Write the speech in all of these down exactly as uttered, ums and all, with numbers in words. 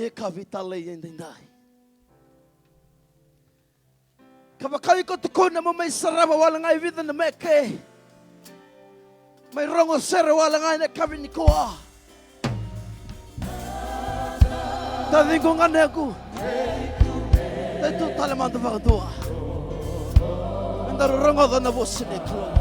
Yakavi talei edaidai. Ka vaka iko tukuna mo mai sarava wale ga e vica na meke. Mai rogo sere wale ga ena yakavi nikua. Taciqu, ganequ. Dai tu tale mada vakadua. Meda rogoca na vosa ni Kalou.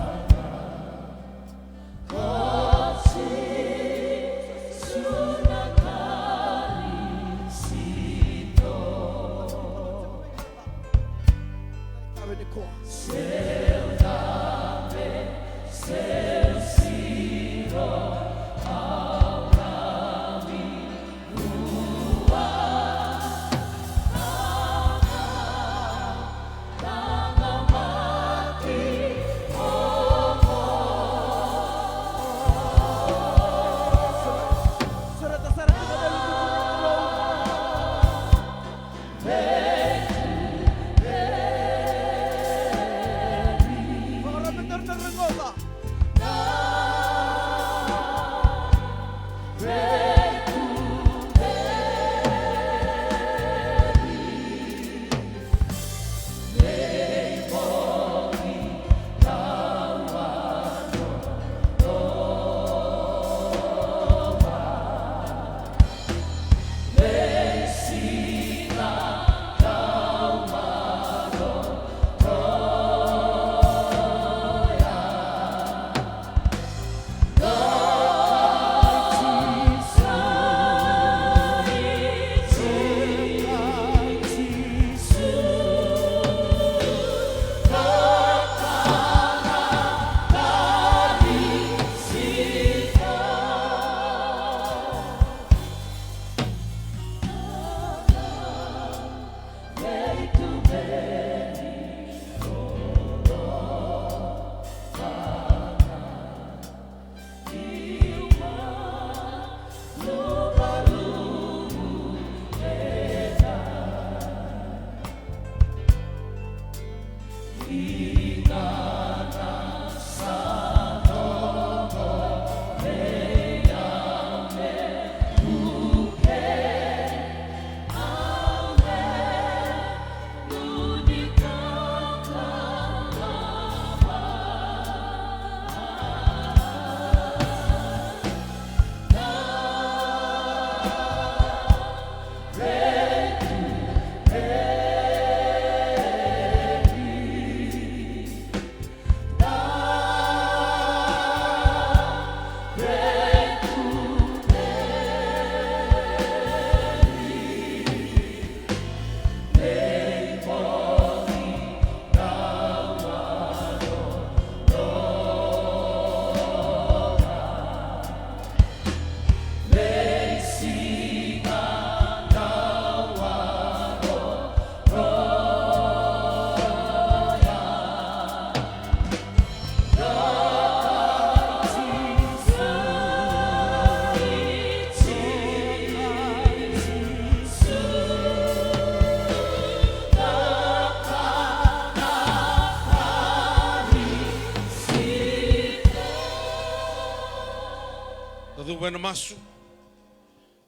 Da cuva ena masu.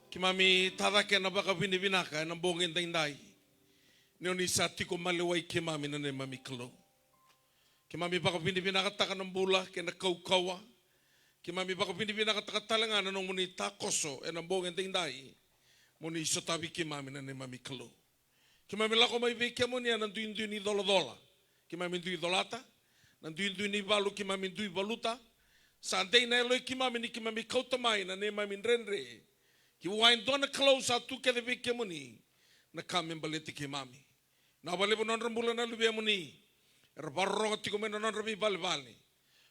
Keimami tacake ena vakavinavinaka ena bogi edaidai. Ni oni sa tiko maliwai keimami na neimami Kalou. Keimami vakavinavinakataka na bula kei na kaukauwa. Keimami vakavinavinakataka tale ga na nomuni takoso ena bogi edaidai. Moni sotavi keimami na neimami Kalou. Keimami lako mai vei kemuni ena duidui ni colacola keimami dui colata, na duidui ni valu keimami dui valuta. Sa dei na yaloi keimami ni keimami kauta mai na neimami dredre ki vua e dua na Kalou sa tu kece vei kemuni na ka me baleti keimami. Na vakalevu nodra bula na luvemuni era vakarorogo tiko mai na nodra veivalevale.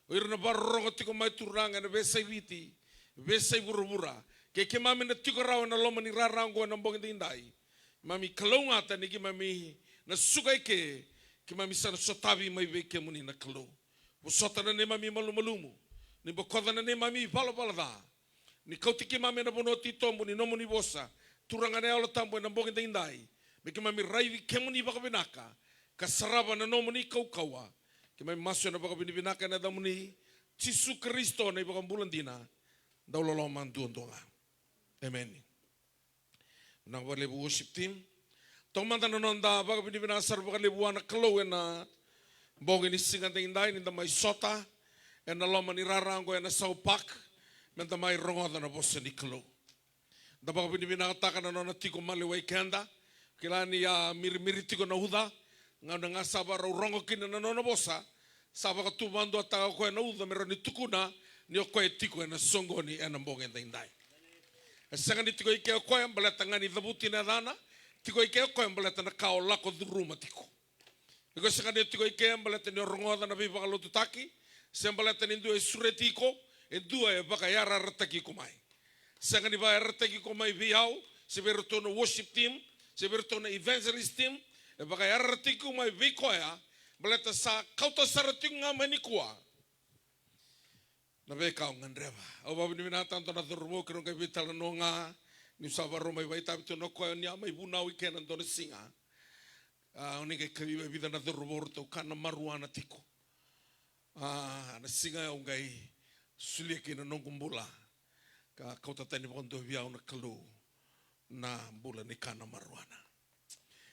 O ira na vakarorogo tiko mai, Turaga, ena veiyasai Viti, veiyasai vuravura, kei keimami na tiko rawa ena loma ni rara oqo ena bogi edaidai. Keimami kalougata ni keimami na suka eke, keimami sa na sotavi mai vei kemuni na Kalou. Vosota na neimami malumalumu, ni bokoca na neimami ivalavala ca. Ni kauti keimami ena vanua titobu ni nomuni vosa, Turaga na Yalo Tabu, ena bogi edaidai, me keimami raici kemuni vakavinaka ka sarava na nomuni kaukauwa. Keimami masu ena vakavinavinaka ena yacamuni Jisu Karisito na iVakabula dina, dau loloma duadua ga. Emeni. Na vakalevu worship team. Taumada na noda vakavinavinaka sara vakalevu vua na Kalou ena bogi ni siga daidai ni da mai sota ena loma ni rara oqo ena Sau Park, me da mai rogoca na vosa ni Kalou. Da vakavinavinakataka na nona tiko maliwai keda. Kila ni a mirimiri tiko na uca, gauna ga sa vakarau rogo kina na nona vosa, sa vakatuvaduataka o koya na uca me rawa ni tukuna ni o koya e tiko ena soqoni ena bogi daidai. E sega ni tiko i ke o koya baleta ga ni cavuti na yacana, tiko i ke o koya baleta na ka o lako curuma tiko. Iko sega ni tiko i ke baleta ni o rogoca na veivakalotutaki, se baleta ni dua e sureti iko, e dua e vakayarayarataki iko mai. Sega ni vakayarayarataki iko mai vei au, se vei iratou na worship team, se vei iratou na evangelist team, e vakayarayarataki iko mai vei koya, baleta sa kauta sara tiko ga mai nikua na veika au gadreva. Au vakavinavinakataka dua na cauravou, keirau qai veitalanoa ga, niu sa vakarau mai vakaitavi tu na koya ni a mai vunau i ke na dua na siga. A, au ni qai kacivi e vica na cauravou, ratou kana marijuana tiko. A, na siga au qai solia kina na noqu bula, ka kauta tani vakadua vei au na Kalou na bula ni kana marijuana.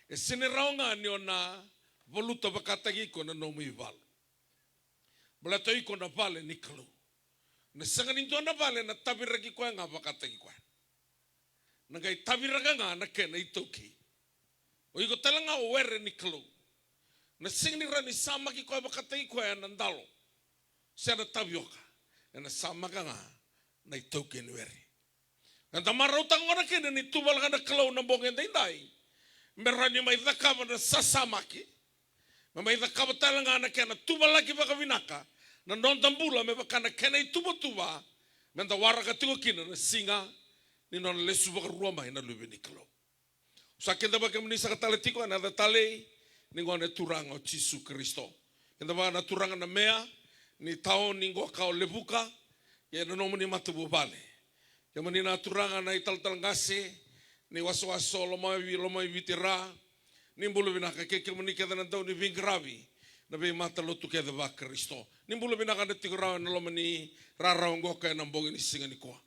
E sega ni rawa ga ni o na valuta vakataki iko na nomu ivalu. Baleta o iko na vale ni Kalou. Na sega ni dua na vale na taviraki koya ga vakataki koya. Na qai taviraka ga na kena itaukei. O iko tale ga o were ni Kalou. Na sega ni rawa ni samaki koya vakataki koya na dalo se na tavioka. Ena samaka ga na itaukei ni were. Eda marautaka gona kina ni tuvalaka na Kalou na bogi daidai, me rawa ni mai cakava na sasamaki, me mai cakava tale ga na kena tuvalaki vakavinaka na noda bula, me vaka na kena ituvatuva, me da waraka tiko kina na siga ni nona lesu vakarua mai na Luve ni Kalou. Sa kidavaki kemuni saka tale tiko ena yaca talei ni Gone Turaga o Jisu Karisito. Kidavaka na turaga na meya ni taoni qo ka o Levuka, kei na nomuni matavuvale. Kemuni na turaga na italatala qase ni wasewase o Lomavi, Lomaiviti Ra, ni bula vinaka. Kei kemuni kece na dau ni veiqaravi, na veimata lotu kece vaKarisito, ni bula vinaka na tiko rawa ena loma ni rarawa qo ka ena bogi ni siga nikua.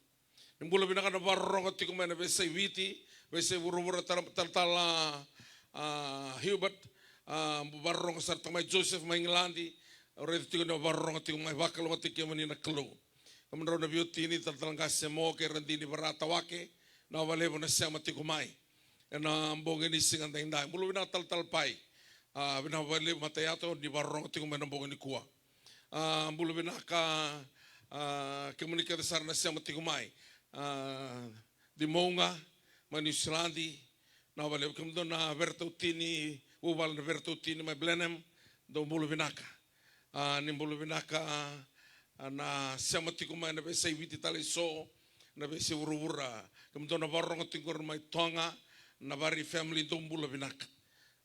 Ni bula vinaka na vakarorogo tiko mai na veiyasai Viti, veiyasai vuravura, tara-, talatala, a, Hubert, a, vakarorogo sara tiko mai Joseph mai Igiladi, au raica tiko ni vakarorogo tiko mai, vakalougatataki kemuni na Kalou. Kemudrau na veiwatini, talatala qase Mo kei Radini Varatawake, vinaka vakalevu na sema tiko mai ena bogi ni siga daidai. Bula vinaka talatala Pai, a, vinaka vakalevu Matayato ni vakarorogo tiko mai na bogi nikua. A, bula vinaka, a, kemuni kece sara na sema tiko mai. A, Dimouga mai Niusiladi, vinaka vakalevu. Kemudou na Veretautini, vuvale na Veretautini mai Blenheim, dou bula vinaka. A, ni bula vinaka, a, na sema tiko mai na veiyasai Viti tale eso, na veiyasai vuravura. Kemudou na vakarorogo tiko mai Toga, na Vari family, dou bula vinaka.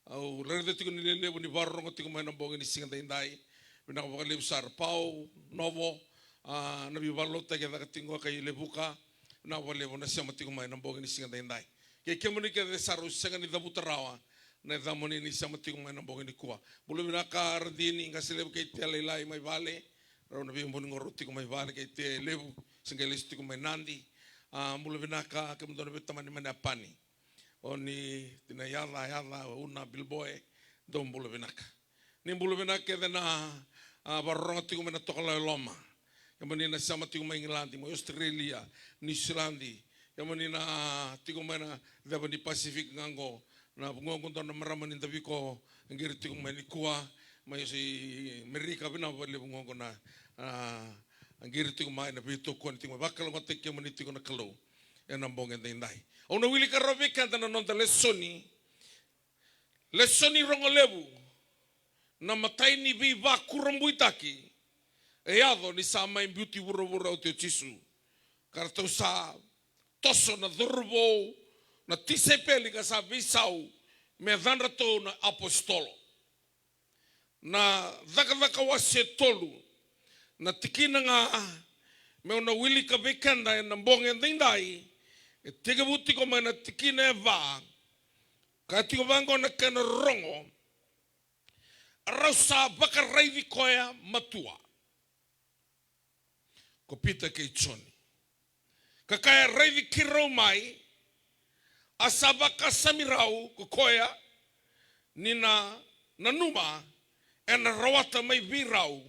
Au raica tiko ni lelevu ni vakarorogo tiko mai na bogi ni siga daidai. Vinaka vakalevu sara Pau, Novo, a, na veivakalotutaki e caka tiko qo kai Levuka. Vinaka vakalevu na sema tiko mai na bogi ni siga daidai. Kei kemuni kece sara au sega ni cavuta rawa na yacamuni ni sema tiko mai na bogi nikua. Bula vinaka Radini, qase levu kei Tea lailai mai vale. Rau na veibuni qo rau tiko mai vale kei Tea levu, se qai lesu tiko mai Nadi. A, bula vinaka kemudou na veitamani mai na Japani. O ni tina Yaca, Yaca, Una, Bilboe, dou bula vinaka. Ni bula vinaka kece na, a, vakarorogo tiko mai na Tokalau e Loma. Kemuni na sema tiko mai Igiladi, mai Australia, Niusiladi. Kemuni na tiko mai na ceva ni Pacific ga qo. Na vugoqu dua na marama ni Daviko, e qiri tiko mai nikua, mai Amerika, vinaka vakalevu vugoqu na, a, e qiri tiko mai na veitokoni tiko mai. Vakalougatataki kemuni tiko na Kalou ena bogi daidai. Au na wilika rawa vei keda na noda lesoni. Lesoni rogo levu, na imatai ni veivakurabuitaki e yaco ni sa mai biuti vuravura oti o Jisu. Ka ratou sa toso na cauravou na tisaipeli ka sa veisau me yacadratou na apositolo. Na Cakacaka wase tolu, na tikina ga meu na wilika vei keda ena bogi edaidai, e tekivu tiko mai na tikina e va, ka tiko vaqo na kena rogo: A rau sa vakaraici koya matua, ko Pita kei Joni, ka kaya, Raici keirau mai. A sa vakasami rau ko koya ni na nanuma ena rawata mai vei rau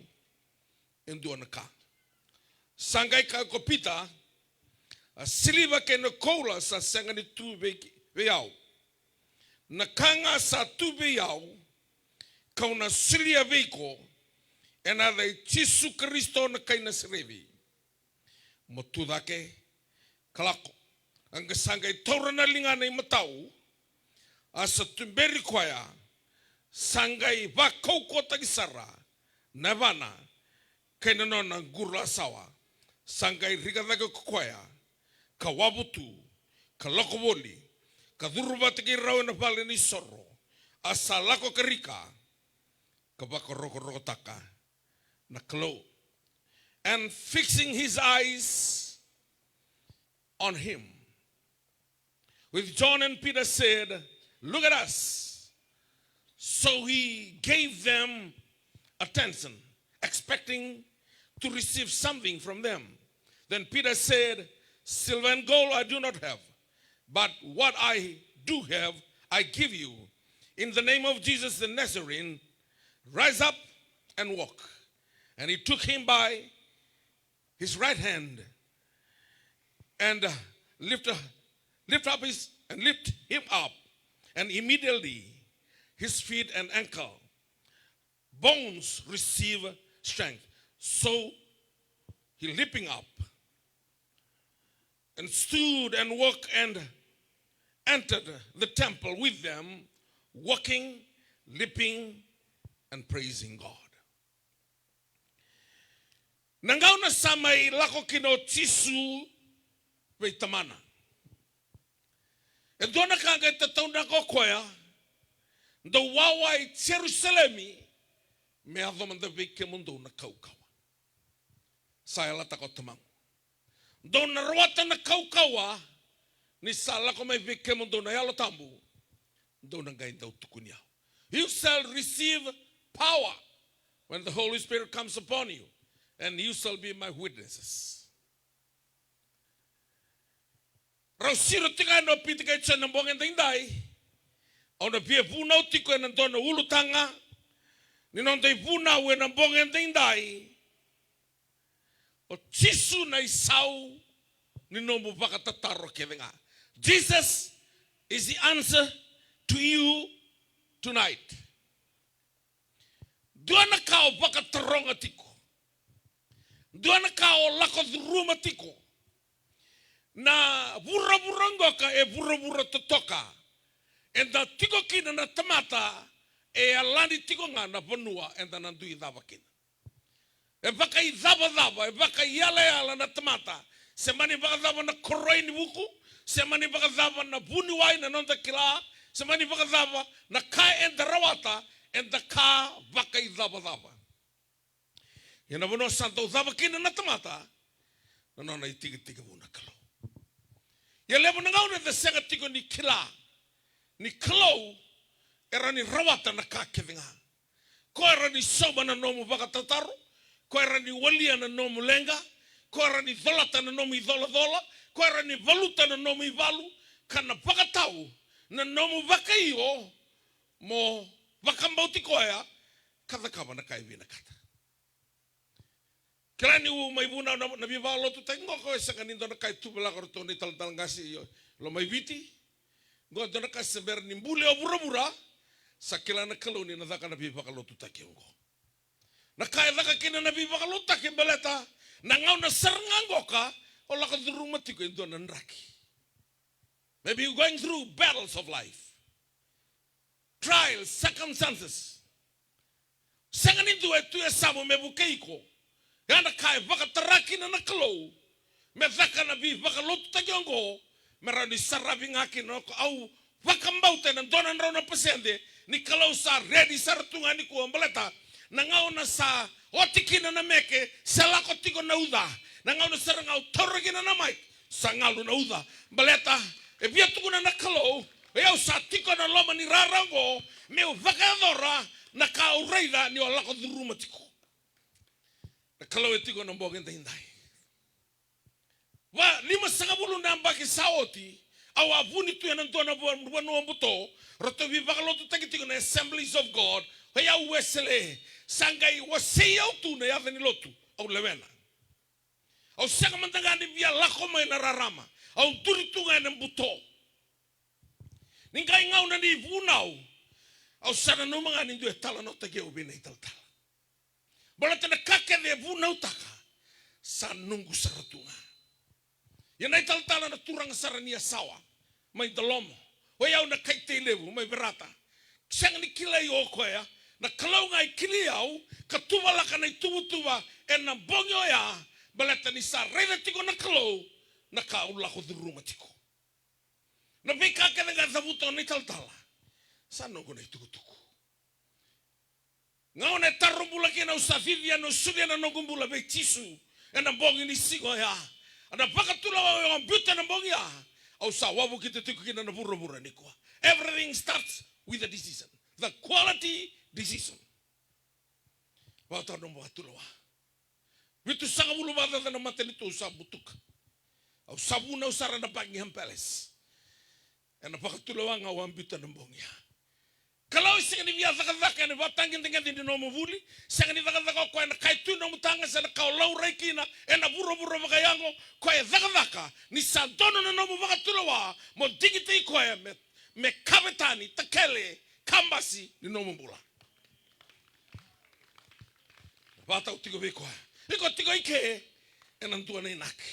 e dua na ka. Sa qai kaya ko Pita, a siliva kei na koula sa sega ni tu vei, vei au. Na ka ga sa tu vei au, kau na solia vei iko, ena yaca i Jisu Karisito na kai Nasareci. Mo tu cake ka lako. A qai sa qai taura na ligana i matau, a sa tuberi koya, sa qai vakaukauwataki sara na yavana kei na nona qurulasawa. Sa qai rika cake ko koya, ka wavu tu, ka lako voli, ka curu vata kei rau ena vale ni soro. A sa lako ka rika, ka vakarokorokotaka na Kalou. And fixing his eyes on him, with John and Peter said, "Look at us." So he gave them attention, expecting to receive something from them. Then Peter said, "Silver and gold I do not have, but what I do have, I give you. In the name of Jesus the Nazarene, rise up and walk." And he took him by his right hand and, uh, lift, uh, lift up his, and lift him up, and immediately his feet and ankle bones receive strength. So he leaping up and stood and walked and entered the temple with them, walking, leaping, and praising God. Na gauna sa mai lako kina o Jisu vei Tamana, e dua na ka qai tataunaka o koya: "Dou wawa i Jerusalemi, me yaco mada vei kemudou na kaukauwa." Sa yalataka o Tamaqu, dou na rawata na kaukauwa ni sa lako mai vei kemudou na Yalo Tabu. Dou na qai dau tukuni au. You shall receive power when the Holy Spirit comes upon you, and you shall be my witnesses. Rau siro tiko yani o Pita kei Joni na bogi edaidai. Au na via vunau tiko ena dua na ulutaga ni noda ivunau ena bogi edaidai. O Jisu na isau ni nomu vakatataro kece ga. Jesus is the answer to you tonight. Dua na ka o vakataroga tiko, dua na ka o lako curuma tiko. Na vuravura qoka e vuravura totoka. Eda tiko kina na tamata, e yalani tiko ga na vanua eda na dui cava kina. E vakaicavacava, e vakaiyalayala na tamata. Se mani vakacava na koroi ni vuku, se mani vakacava na vuniwai na noda kila, se mani vakacava na ka eda rawata, eda ka vakaicavacava. Ia na vanua sa dau cava kina na tamata, na nona itekitekivu na Kalou. Ia levu na gauna eda sega tiko ni kila ni Kalou e rawa ni rawata na ka kece ga. Ko e rawa ni sauma na nomu vakatataro, ko e rawa ni walia na nomu leqa, ko e rawa ni colata na nomu icolacola, ko e rawa ni valuta na nomu ivalu, ka na vakatau na nomu vakaio mo vakabauti koya ka cakava na ka e vinakata. Kila niu mai vunau na, na veivakalotutaki qo, ko e sega ni dua na ka e tu me lako ratou na italatala qase i Lomaiviti. Qo dua na ka se bera ni buli o vuravura, sa kila na Kalou ni na caka na veivakalotutaki oqo. Na ka e caka kina na veivakalotutaki baleta na gauna sara ga qoka o lako curuma tiko e dua na draki. Maybe you're going through battles of life, trials, circumstances. Sega ni dua e tu e yasamu me vukei iko. Ia na ka e vakatara kina na Kalou me caka na veivakalotutaki oqo, me rawa ni saravi ga kina o koya. Au vakabauta ena dua na drau na pasede ni Kalou sa redi sara tu ga nikua baleta na gauna sa oti kina na meke, se lako tiko na uca. Na gauna sara ga au taura kina na mike, sa galu na uca. Baleta e via tukuna na Kalou, o yau sa tiko ena loma ni rara oqo meu vakayacora na ka au raica ni o lako curuma tiko. Na Kalou e tiko ena bogi edaidai. Va, limasagavulu na yabaki sa oti, Au a vuni tu ena dua na va-, vanua buto, ratou veivakalotutaki tiko na Assemblies of God, o yau Wesele, sa qai wasei au tu na yaca ni lotu, au lewena. Au sega mada ga ni via lako mai na rarama, au duri tu ga ena buto. Ni qai gauna ni vunau, au sa nanuma ga ni dua e talanoataki au vei na italatala. Baleta na ka kece e vunautaka, sa noqu sara tu ga. Ia na italatala na turaga sara ni Yasawa, mai Dalomo. O yau na Kaitei Levu, mai Verata. Sega ni kilai o koya, na Kalou ga e kilai au, ka tuvalaka na ituvatuva ena bogi oya, baleta ni sa raica tiko na Kalou na ka au lako curuma tiko. Na veika kece ga e cavuta na italatala, sa noqu na itukutuku. Gauna e taro bula kina, au sa cici yani, au solia na noqu bula vei Jisu ena bogi ni siga oya. Ena vakatulewa au a biuta ena bogi ya, au sa wavokita tiko kina na vuravura nikua. Everything starts with a decision. The quality decision. Vakataro nomu vakatulewa. Vitusagavulu vakacaca na matanitu au sa butuka. Au sa vunau sara na Buckingham Palace. Ena vakatulewa ga au a biuta na bogi ya. Kalou e sega ni via cakacaka ena vatagedegede ni nomu vuli, sega ni cakacaka o koya ena ka e tu ena nomu taga se na ka o laurai kina ena vuravura vakayago, koya e cakacaka ni sa donu na nomu vakatulewa mo digitaki koya me, me kavetani, takele, kabasi ni nomu bula. Vakatau tiko vei koya. Iko tiko i ke ena dua na inaki.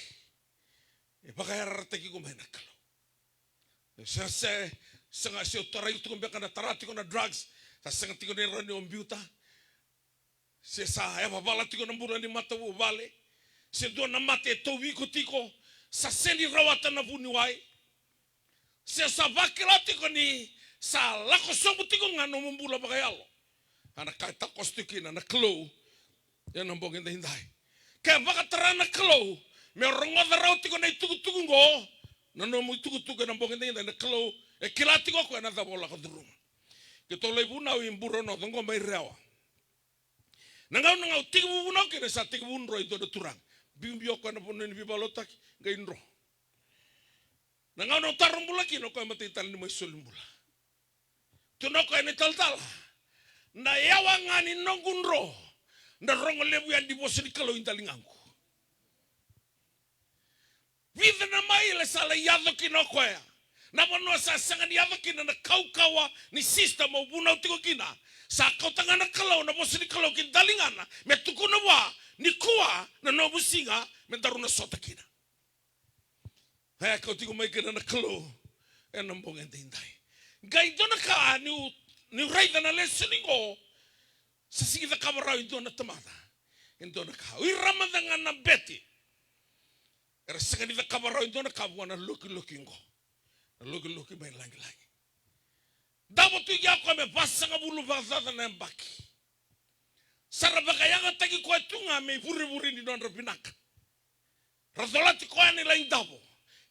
E vakayarayarataki iko mai na Kalou. Se, se, sega, se o tarai tiko beka na tara tiko na drugs, sa sega tiko ni rawa ni o biuta. Se sa yavavala tiko na bula ni matavuvale. Se dua na mate e tauvi iko tiko, sa sega ni rawata na vuniwai. Se sa vakila tiko ni sa lako sobu tiko ga nomu bula vakayalo. A na ka e takoso tiko kina na Kalou ena bogi edaidai. Ke vakatara na Kalou me rogoca rawa tiko na itukutuku oqo, na nomu itukutuku ena bogi edaidai, na Kalou e kila tiko o koya na cava o lako curuma. Keitou lai vunau i Bure North oqo mai Rewa. Na gauna ga au tekivu vunau kina, sa tekivu dro e dua na turaga. Biubiu o koya na vanua ni veivakalotutaki, qai dro. Na gauna au taro bula kina, o koya matai tale ni mai soli bula. Tukuna o koya na italatala, na yawa ga ni noqu dro, na rogo levu yani ni vosa ni Kalou i daligaqu. Vica na maile sa lai yaco kina o koya. Na vanua sa sega ni yaco kina na kaukauwa ni system au vunau tiko kina. Sa kauta ga na Kalou, na vosa ni Kalou ki daligana, me tukuna vua, nikua na nomu siga me daru na sota kina. E kau tiko mai kina na Kalou ena bogi edaidai. Qai dua na ka niu, niu raica na lesoni qo, sa sega ni cakava rawa e dua na tamata e dua na ka. O ira mada ga na bete era sega ni cakava rawa e dua na ka vua na lokiloki qo. Na lokiloki mai lagilagi. Davo tu i kea o koya me vasagavulu vakacaca na yabaki. Sa ra vakayagataki koya tu ga me ivurevure ni nodra vinaka. Ra colati koya ni lai davo.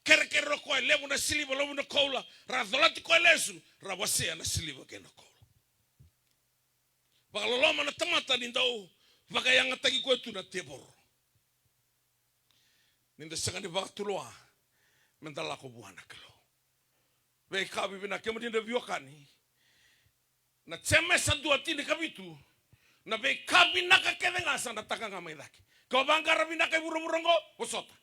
Kerekere o koya, levu na siliva, levu na koula. Ra colati koya lesu, ra wasea na siliva kei na koula. Vakaloloma na tamata ni dau vakayagataki koya tu na tevoro. Ni da sega ni vakatulewa me da lako vua na Kalou. Veika vivinaka, kemuni na veiwekani. Na Jemesa dua tinikavitu, na veika vinaka kece ga sa na taka ga mai cake. Ke o vaqara vinaka i vuravura oqo, vosota.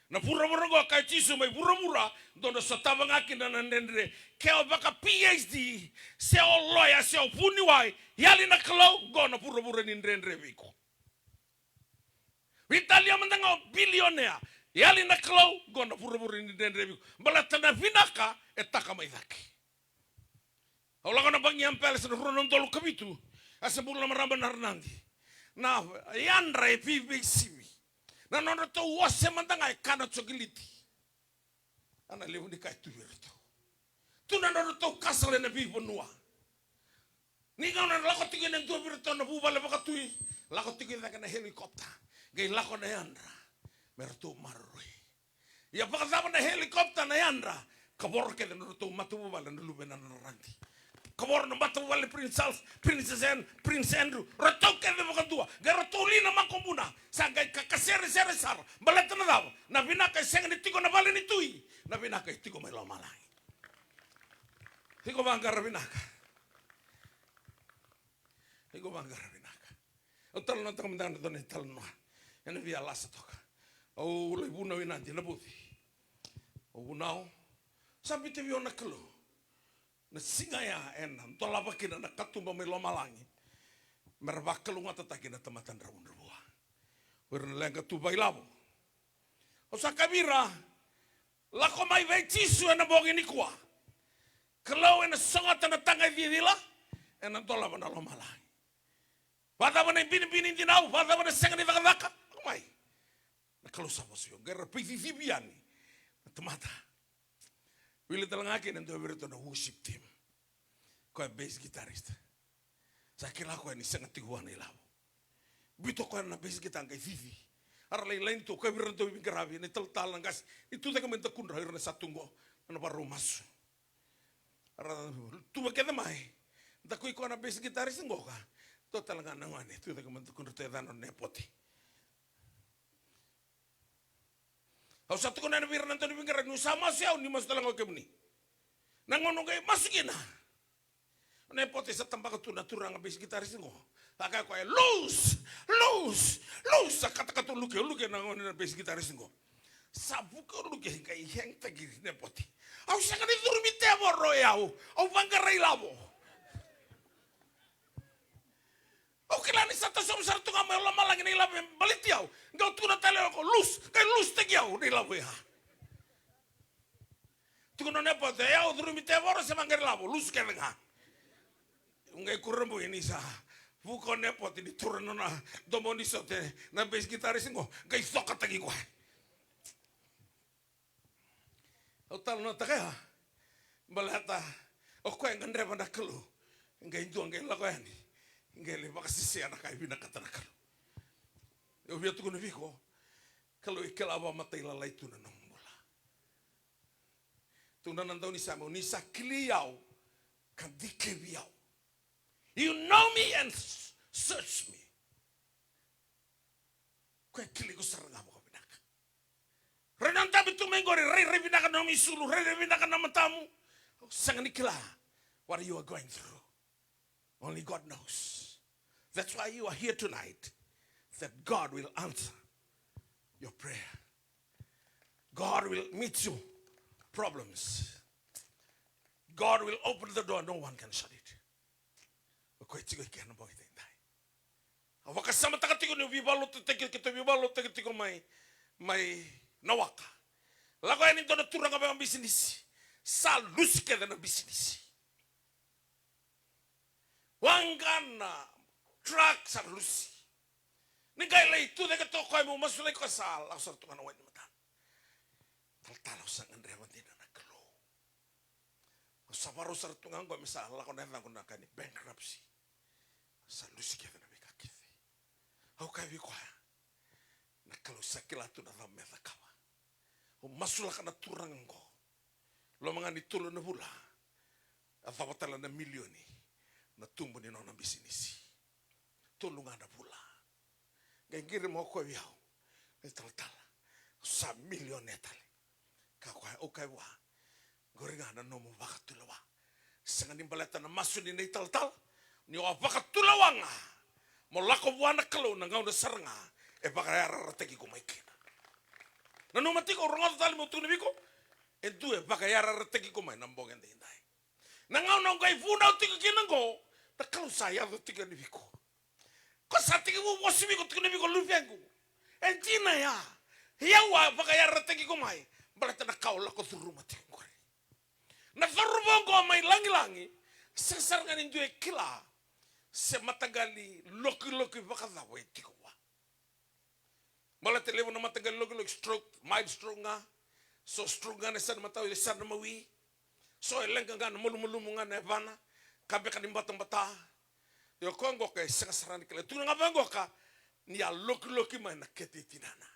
Na vuravura oqo, kaya o Jisu, mai vuravura, dou na sotava ga kina na dredre. Ke o vaka P H D, se o loya, se o vuniwai, yali na Kalou, qo na vuravura ni dredre vei iko. Veitalia mada ga o bilionea, yali na Kalou, qo na vuravura ni dredre vei iko. Baleta na vinaka e taka mai cake. Au lako na Buckingham Palace na rua na udolu ka vitu, a se bula na marama na ranadi. Na yadra e veiveisivi. Na nodratou ose mada ga e kana jokiliti. A na levu ni ka e tu vei iratou. Tu na nodratou castle ena veivanua. Ni gauna na lako tiko ena dua vei iratou na vuvale vakatui, lako tiko i cake na helicopter. Qai lako na yadra me ratou maroroi. Ia vakacava na helicopter na yadra? Kavoro kece na nodratou matavuvale na luvena na raradi. Kavoro na matavuvale Prince Charles, Princess Anne, Prince Andrew, ratou kece vakadua. Qai ratou li na makubuna. Sa qai kakaseresere sara. Baleta na cava? Na vinaka e sega ni tiko na vale ni tui. Na vinaka e tiko mai lomalagi. Iko vaqara vinaka. Iko vaqara vinaka. Au talanoataka mada na dua na italanoa ena via lasa toka. Au lai vunau i Nadi, Navuci. Au vunau. Sa biuta vei au na Kalou na siga ya ena dolava kina na katuba mai lomalagi me ra vakalougatataki na tamata dravudravua. O ira na leqa tu vakailavo. Au sa kaya vei ira, lako mai vei Jisu ena bogi nikua. Kalou ena sogota na taga e cicila, ena dolava na lomalagi. Vakacava na ibinibini dinau, vakacava na sega ni cakacaka, lako mai. Na Kalou sa vosa vei au, qai ra veicicivi yani na tamata. Wili tale ga kina e dua vei iratou na worship team. Koya bass guitarist. Sa kila koya ni sega tiko vua na ilavo. Biuta koya na bass guitar qai cici. A ra lai laini tu, koya vei ira na dauveiqaravi, na italatala, na qase. Ni tu cake mai dakudra, ira na sa tu qo, na vakarau masu. A ra tu vei kece mai. Dakui koya na bass guitarist qo ka. Dua tale ga na gone, tu cake mai dakudra, tu e yacana o Nepote. Au sa tukuna yani vei ira na dauveiqaravi, niu sa masu au, ni masu tale ga o kemuni. Na gauna au qai masu kina, o Nepote sa tabaka tu na turaga bass guitarist qo. A kaya koya, lose, lose, lose. Sa katakata o Luke, o Luke na gone na bass guitarist qo. Sa vuka o Luke qai hang-taki Nepote. Au sega ni curumi tevoro e au, au vaqara ilavo. Au kila ni sa tasomu sara tu ga mai lomalagi na ilavo me baleti au. Qai au tukuna tale o koya, lose, qai lose-taki au na ilavo ya. Tukuna o Nepote, e au curumi tevoro se vaqara ilavo, lose kece ga. Au qai kurabui ni sa vuka o Nepote ni tura na nona domo ni sote na bass guitarist qo, qai cokataki koya. Au talanoataka ya baleta o koya e gadreva na Kalou, qai dua qai lako yani, qai lai vakasesea na ka e vinakata na Kalou. Au via tukuna vei iko, Kalou e kila vakamatailalai tu na nomu bula. Tukuna na daunisame, ni sa kilai au ka dikevi au. You know me and s-, search me. Koya e kilai iko sara ga vakavinaka. Rairai dabe tu mai qori, rairai vinaka na nomu isulu, rairai vinaka na matamu. Sega ni kila what you are going through. Only God knows. That's why you are here tonight. That God will answer your prayer. God will meet you problems. God will open the door, no one can shut it. O koya tiko i kea na bogi daidai. Au vakasamataka tiko niu veivakalotutaki, keitou veivakalotutaki tiko mai, mai Nawaka. Lako yani dua na turaga vakabisinisi. Sa lusi kece na bisinisi. Waqa na truck sa lusi. Ni qai lai tu cake toka o koya meu masulaki koya sa lako sara tu ga na wai ni matana. Talatala, au sa gadreva dina na Kalou. Au sa vakarau sara tu ga qo me sa lako na yacaqu na ka ni bankruptcy. Sa lusi kece na veika kece. Au kaya vei koya, na Kalou sa kila tu na cava me cakava. Au masulaka na turaga qo. Loma ga ni tolu na vula, a cava tale na milioni na tubu ni nona bisinisi. Tolu ga na vula. Qai qiri mai o koya vei au, na italatala, au sa milionea tale. Ka koya, au kaya vua, qori ga na nomu vakatulewa. Sega ni baleta na masu ni na italatala, ni o a vakatulewa ga mo lako vua na Kalou na gauna sara ga e vakayarayarataki iko mai kina. Nanuma tiko, au rogoca tale meu tukuna vei iko, e dua e vakayarayarataki iko mai na bogi daidai. Na gauna o qai vunau tiko kina qo, na Kalou sa yaco tiko yani vei iko. Ko sa tekivu vosa vei iko, tukuna vei iko, luvequ, e dina ya. Ia au a vakayarayarataki iko mai baleta na ka o lako curuma tiko qori. Na cauravou qo mai lagilagi, sega sara ga ni dua e kila se mataqali lokiloki vakacava e tiko vua. Baleta levu na mataqali lokiloki stroke, mild stroke ga. So stroke ga na yasana matau, yasana mawi. So e leqa ga na malumalumu ga na yavana, ka beka ni batabata. Ia o koya qoka e sega sara ni kila. Tukuna ga vaqoka ni a lokiloki mai na kete i tinana.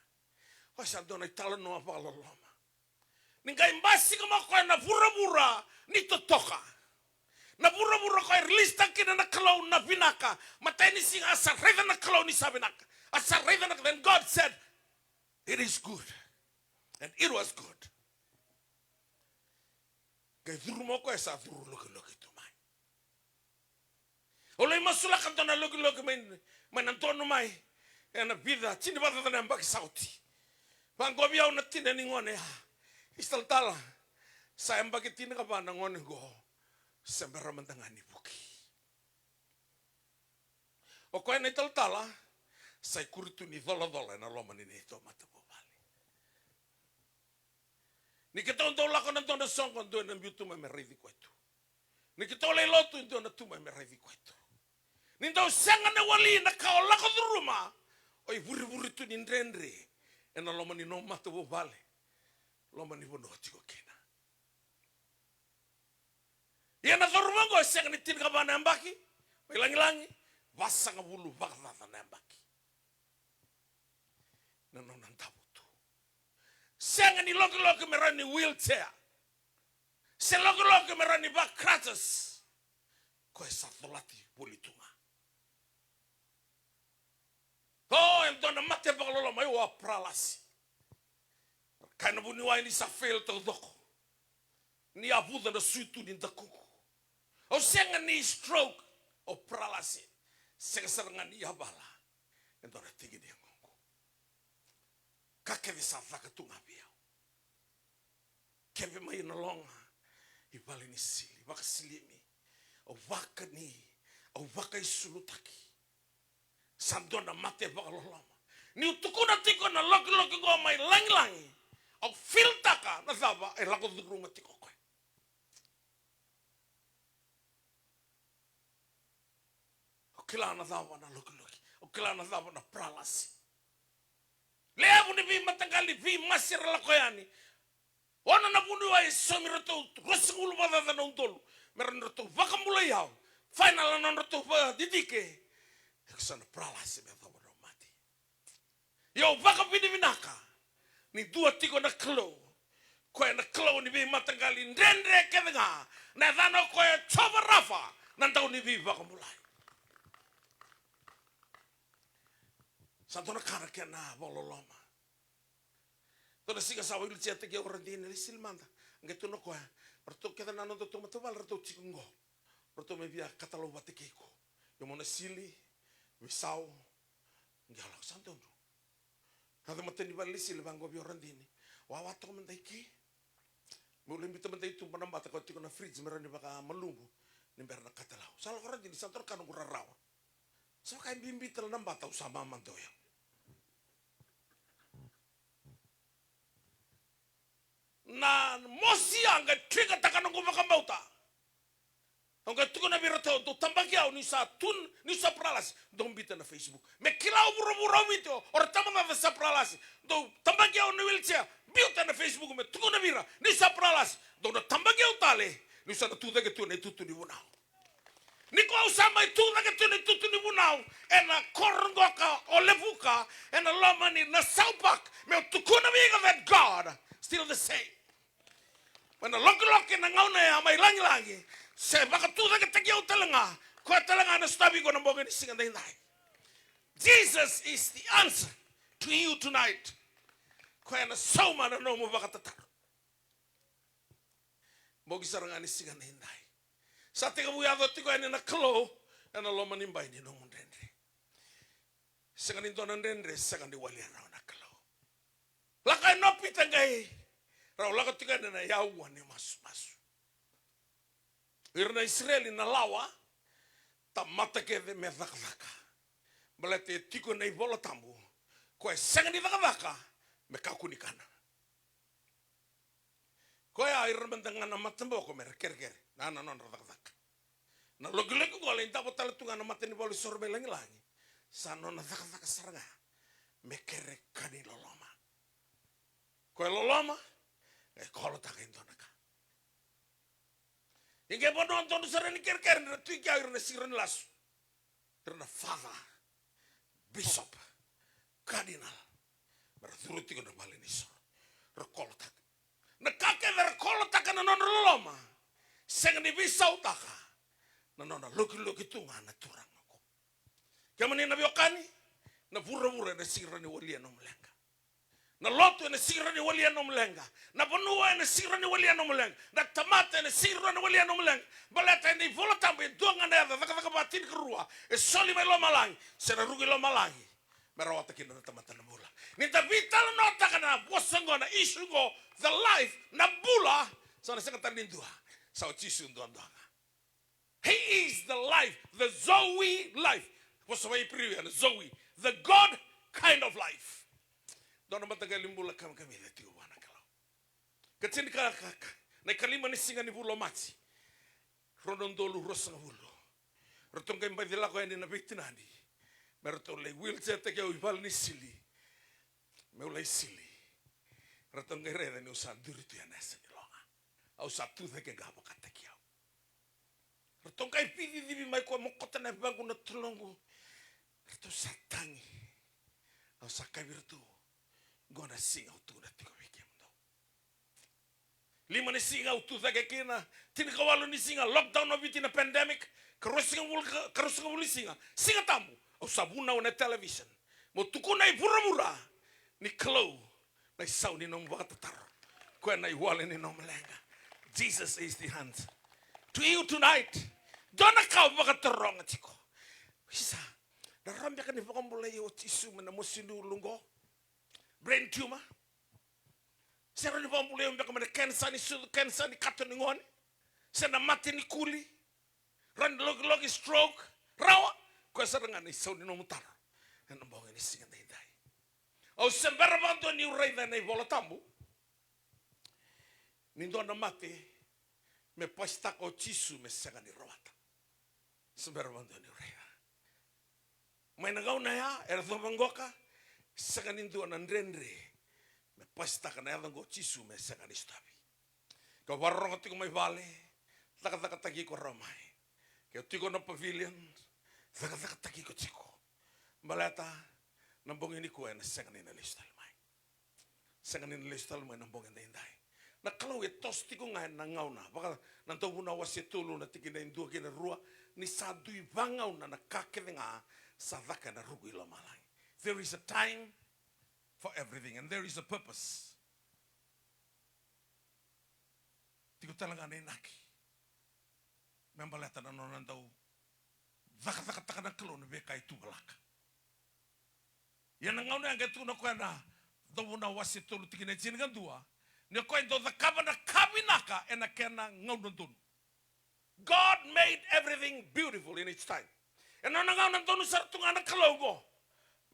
Oya sa dua na italanoa vakaloloma. Ni qai basika mai o koya na vuravura ni totoka. Na vuravura o koya e release-taka kina na Kalou na vinaka. Matai ni siga a sa raica na Kalou ni sa vinaka. A sa raica na, then God said, "It is good." And it was good. Qai curu mai o koya sa curu lokiloki tu mai. Au lai masulaka dua na lokiloki mai, mai na donu mai ena vica, tini vakacaca na yabaki sa oti. Vaqo vei au na tina ni gone ya. Italatala, sa yabaki tinikava na gone qo, se bera mada ga ni vuki. O koya na italatala sa ikuri tu ni colacola ena loma ni neitou matavuvale. Ni keitou dau lako na dua na soqo, dua ena biu tu mai me raici koya tu. Ni keitou lai lotu, dua na tu mai me raici koya tu. Ni dau sega na wali na ka o lako curuma, o ivurevure tu ni dredre ena loma ni nomu matavuvale, loma ni vanua o tiko kina. Ia na cauravou oqo e sega ni tinikava na yabaki, mai lagilagi, vasagavulu vakacaca na yabaki. Na nona davo tu. Sega ni lokiloki me rawa ni wheelchair. Se lokiloki me rawa ni va crutches. Koya sa colati voli tu ga. O, e dua na mate vakaloloma, e, o a paralasi. Kaya na vuniwai ni sa fail taucoko. Ni yavuca na suitu ni dakuqu. Au sega ni stroke, au paralasi. Sega sara ga ni yavala e dua na tiki ni yagoqu. Ka kece sa caka tu ga vei au. Keve mai na loga i vale ni sili, vakasilimi. Au vakani, au vakaisulutaki. Sa dua na mate vakaloloma. Niu tukuna tiko na lokiloki qo mai lagilagi, au filtaka na cava e lako curuma tiko o koya. Au kila na cava na lokiloki. Au kila na cava na paralasi. Levu ni veimataqali veimasi era lako yani. Ono na vuniwai e saumi iratou ruasagavulu vakacaca na udolu me rawa ni ratou vakabulai au. Final na nodratou vakadidike. Iko sa na paralasi me yacova na mate. Ia au vakavinavinaka ni dua tiko na Kalou. Koya na Kalou ni veimataqali dredre kece ga. Na yacana o koya Jiova Rafa, na dau ni veivakabulai. Sa dua na ka na kena vakaloloma. Dua na siga sa wheelchair-taki au o Radini, lai sili mada. Qai tukuna o koya, ratou kece na nodatou matavuvale ratou tiko qo. Ratou mai via katalau vata kei iko. Ia mo na sili, veisau, qai lako sa dodonu. Yaco matai ni vale ni sili, vaqo vei au o Radini. Wawa toka mada i ke. Meu lai biuta mada i tuba na bata ka tiko na fridge me rawa ni vakamalumu ni bera na katalau. Sa lako o Radini, sa dua na ka noqu rarawa. Sa vaka e bibi tale na bata, au sa mamada o yau. Na mosi ya qai trigger-taka noqu vakabauta. Au qai tukuna vei iratou, dou tabaki au niu sa tu, niu sa paralasi, dou biuta na Facebook. Me kila o vuravura o Viti, o ira tamata sa paralasi. Dou tabaki au na wheelchair, biuta na Facebook me tukuna vei ira niu sa paralasi. Dou na tabaki au tale niu sa na tu cake tu ena itutu ni vunau. Ni ko au sa mai tu cake tu ena itutu ni vunau, ena koro qoka o Levuka, ena loma ni Nassau Park, meu tukuna vei iko that God still the same. Mai na lokiloki na gauna ya mai lagilagi, se vakatucaketaki au tale ga, koya tale ga na sotavi iko na bogi ni siga daidai. Jesus is the answer to you tonight. Koya na sauma na nomu vakatataro. Bogi sara ga ni siga daidai. Sa tekivu yaco tiko yani na Kalou ena loma ni bai ni nomu dredre. Sega ni dua na dredre sega ni walia rawa na Kalou. Lako yani o Pita qai rau lako tiko yani ena aua ni masumasu. Ira na Isireli na lawa, tamata kece me cakacaka. Baleta e tiko na iVola Tabu, ko e sega ni cakacaka me kakua ni kana. Koya ira mada ga na mataboko me ra kerekere na, na nodra cakacaka. Na lokiloki qo lai davo tale tu ga na matanivalu isoro mai lagilagi. Sa nona cakacaka sara ga me kere ka ni loloma. Koya loloma e kolotaka e dua na ka. Ia qai vanua dodonu sara ni kerekere ni ra tu i kea ira na sira ni lasu. Ira na father, bishop, cardinal, me ra curu tiko na vale ni soro. Ra kolotaka. Na ka kece ra kolotaka na nodra loloma, sega ni veisautaka na nona lokiloki tu ga na Turaga oqo. Kemuni na veiwekani, na vuravura ena sega ni walia nomu leqa. Na lotu ena sega ni walia nomu leqa. Na vanua ena sega ni walia nomu leqa. Na tamata ena sega ni walia nomu leqa. Baleta ena iVola Tabu e dua ga na yaca, Cakacaka va tinikarua, e soli mai lomalagi, se na ruku i lomalagi me rawata kina na tamata na bula. Ni da veitalanoataka na vosa oqo, na issue oqo, the life, na bula, sa na sega tale ni dua. Sa o Jisu duadua ga. He is the life, the Zoe life. Vosa vakaIperiu ya na Zoe, the God kind of life. Dua na mataqali bula kamikamica tiko vua na Kalou. Ka tini ka, ka, ka, na ikalima ni siga ni vula o Maji, rua na udolu ruasagavulu. Ratou qai baci lako yani na veitinani me ratou lai wheelchair taki au i vale ni sili, meu lai sili. Ratou qai raica niu sa duri tu ena yasa ni loga. Au sa tu cake ga vakataki au. Ratou qai vei cicivi mai koya, mokota na yavaqu, na toloqu. Ratou sa tagi. Au sa kaya vei iratou, qo na siga au tukuna tiko vei kemudou. Lima ni siga au tu cake kina, tinikawalu ni siga, lockdown o Viti, na pandemic, ka ruasagavulu, ka, ka ruasagavulu ni siga, Siga Tabu, au sa vunau ena television. Mo tukuna i vuravura ni Kalou na isau ni nomu vakatataro. Koya na iwali ni nomu leqa. Jesus is the answer to you tonight. Dua na ka au vakataroga tiko. Isa, na rawa beka ni vakabulai au o Jisu mai na mosi ni ulu qo? Brain tumor? Se rawa ni vakabulai au beka mai na kenisa ni sucu, kenisa ni kato ni gone? Se na mate ni kuli? Rawa ni lokiloki, stroke? Rawa? Koya sara ga na isau ni nomu taro ena bogi ni siga daidai. Au se bera vakadua niu raica ena iVola Tabu ni dua na mate me pasitaka o Jisu me sega ni rawata. Se bera vakadua niu raica. Mai na gauna ya, era yacova qoka, sega ni dua na dredre me pasitaka na yaca oqo o Jisu me sega ni sotavi. Ke o vakarorogo tiko mai vale, cakacakataki iko rawa mai. Ke o tiko na pavilion, cakacakataki iko tiko. Baleta na bogi nikua ena sega ni na lesu tale mai. Sega ni na lesu tale mai na bogi daidai. Na Kalou e toso tiko ga ena gauna. Vaka na Dauvunau wase tolu na tikina e dua kei na rua, ni sa dui vagauna na ka kece ga sa caka ena ruku i lomalagi. There is a time for everything and there is a purpose. Tiko tale ga na inaki me baleta na nona dau cakacakataka na Kalou na veika e tuvalaka. Ia na gauna ya qai tukuna o koya na Dauvunau wase tolu tikina e tinikadua, ni o koya e dau cakava na ka vinaka ena kena gauna donu. God made everything beautiful in its time. Ena nona gauna donu sara tu ga na Kalou oqo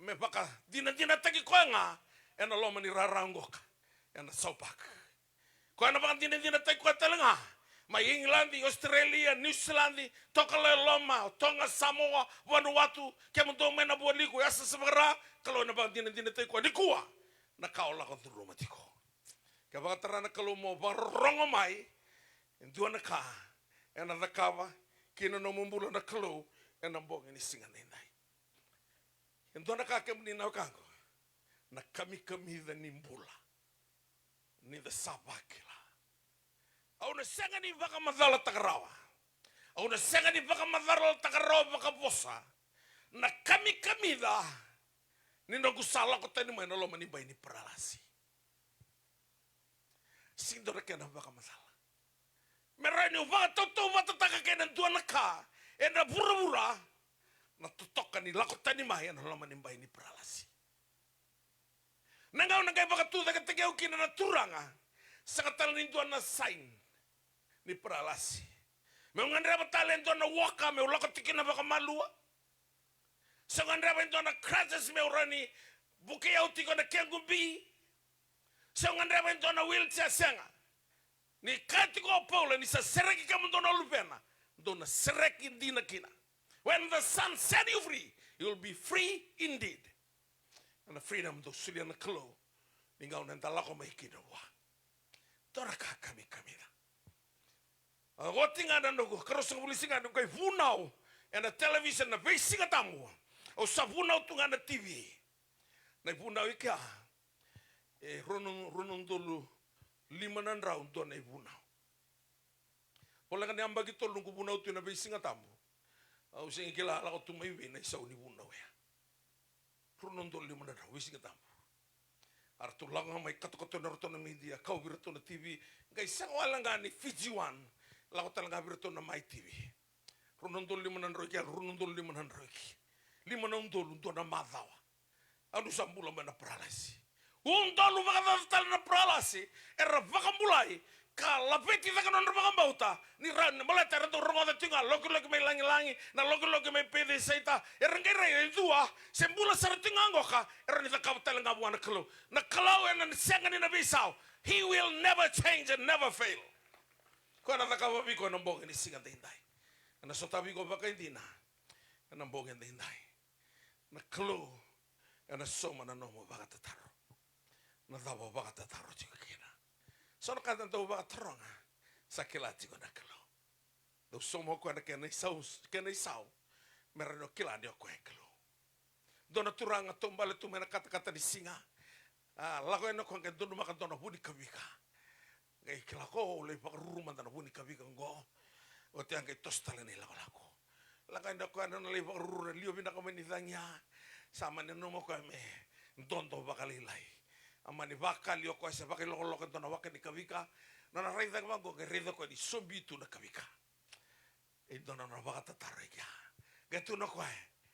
me vakadinadinataki koya ga ena loma ni rara qoka ena South Park. Koya na vakadinadinataki koya tale ga mai Igiladi, Australia, New Zealand, Tokalau e Loma, Toga, Samoa, Vanuatu, kemudou mai na Vualiku, Yasayasa Vakara, Kalou ena vakadinadinataki koya nikua na ka o lako curuma tiko. Ke vakatara na Kalou mo vakarorogo mai, e dua na ka ena cakava kina nomu bula na Kalou ena bogi ni siga daidai. E dua na ka kemuni na wekaqu, na kamikamica ni bula. Ni da sa vakila, au na sega ni vakamacalataka rawa. Au na sega ni vakamacalataka rawa vakavosa na kamikamica ni noqu sa lako tani mai na loma ni bai ni paralasi. Sega ni dua na kena vakamacala. Me rawa niu vakatautauvatataka kei na dua na ka ena vuravura, na totoka ni lako tani mai ena loma ni bai ni paralasi. Na gauna qai vakatucaketaki au kina na Turaga, sega tale ni dua na sign ni paralasi. Meu gadreva tale e dua na walker meu lako tiko kina vakamalua. Se gadreva e dua na crutches meu rawa ni vukei au tiko na kequ bi. Se gadreva e dua na wheelchair, sega. Ni kaya tiko o Paula, ni sa sereki kemudou na luvena, dou na sereki dina kina. When the Son set you free, you will be free indeed. Na freedom dou solia na Kalou ni gauna eda lako mai kina vua. Dua na ka kamikamica. A oti ga na noqu, ka ruasagavulu ni siga noqu qai vunau ena television na veisiga tabu. Au sa vunau tu ga na T V. Na ivunau i kea e rua na, rua na udolu lima na drau dua na ivunau. Voleka ni yabaki tolu noqu vunau tu ena veisiga tabu. Au sega ni kila lako tu mai vei na isau ni vunau ya. Rua na udolu lima na drau, veisiga tabu. A ratou lako ga mai katokato na ratou na media, kau vei ratou na T V. Qai sega wale ga ni Fiji One, lako tale ga vei ratou na Mai T V. Rua na udolu lima na drau ki ya, rua na udolu lima na drau ki. Lima na udolu, dua na macawa. Au niu sa bula mai na paralasi. Udolu vakacaca tale na paralasi, era vakabulai, ka laveti cake nodra vakabauta, ni ra, baleta era dau rogoca tiko ga, lokiloki mai lagilagi, na lokiloki mai Pecesaita, era qai rai e dua, se bula sara tiko ga qoka, era ni cakava tale ga vua na Kalou. Na Kalou ena sega ni na veisau. He will never change and never fail. Koya na cakava vei iko ena bogi ni siga daidai. Ena sotavi iko vakaidina. Ena bogi daidai. Na Kalou ena sauma na nomu vakatataro. Na cava o vakatataro tiko kina? So na ka da dau vakataroga, sa kila tiko na Kalou. Dau sauma o koya na kena isau, kena isau. Me rawa ni o kila ni o koya e Kalou. Dua na turaga taubale tu mai na katakata ni siga. A, lako yani o koya qai donumaka dua na vu ni kavika. Qai kila ko, au lai vakaruru mada na vu ni kavika oqo. Oti a qai toso tale na ilakolako. Lako yani o koya na lai vakaruru na liwa vinaka mai ni cagi ya. Sa mani nanuma o koya me dodo vakalailai. A mani vakali o koya se vakailokoloko e dua na waka ni kavika. Nona raica vaqo qai raica o koya ni sobi tu na kavika. E dua na nona vakatataro e kea. Qai tukuna o koya,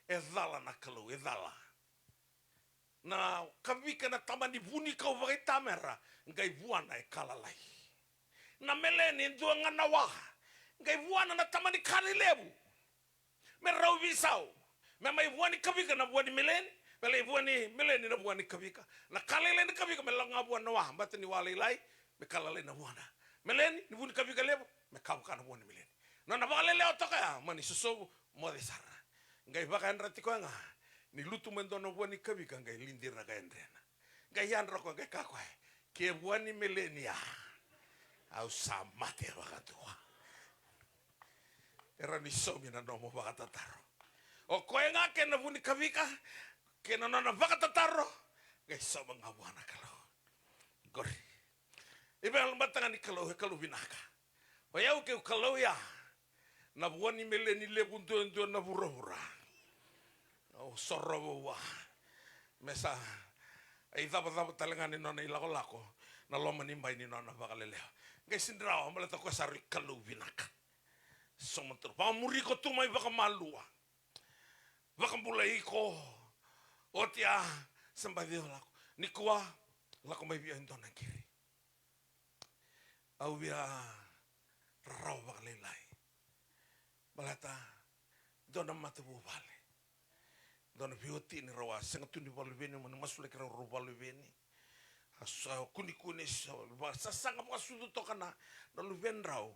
e cala na Kalou, e cala. Na kavika na tamani vunikau vakaitamera, qai vuana e ka lalai. Na meleni e dua ga na wa, qai vuana na tamani ka lelevu. Me rau veisau. Me mai vua ni kavika na vua ni meleni, me lai vua ni meleni na vua ni kavika. Na ka lailai ni kavika me lako ga vua na wa, baleta ni wa lailai, me ka lalai na vuana. Meleni, ni vu ni kavika levu, me ka vaka na vua ni meleni. Nona vakalelewa toka ya, mani sosovu, moce sara. Qai vakayadrati koya ga, ni lutu mai dua na vua ni kavika, qai lidira ka yadrena. Qai yadra koya, qai kaya koya, ke vua ni meleni ya, au sa mate vakadua. E rawa ni saumi na nomu vakatataro. O koya ga kei na vu ni kavika, kei na nona vakatataro, qai sauma ga vua na Kalou. Qori. E veimataqali Kalou, e Kalou vinaka. O yau keu Kalou ya, na vua ni meleni levu duadua na vuravura. Au sorova vua. Me sa icavacava tale ga ni nona ilakolako, na loma ni bai ni nona vakalelewa. Qai sega ni rawa, baleta o koya sa rui Kalou vinaka. Sauma tu, vakamuri iko tu mai vakamalua. Vakabulai iko. Oti a, se baci o lako. Nikua, lako mai vei au e dua na qiri. Au via rarawa vakalailai. Baleta, dua na matavuvale. Dua na veiwatini rau a sega tu ni vakaluveni, mani masulaki rau, rau vakaluveni. A sa kunikuni, sa va-, sasaga vakasucu toka na, na luvedrau.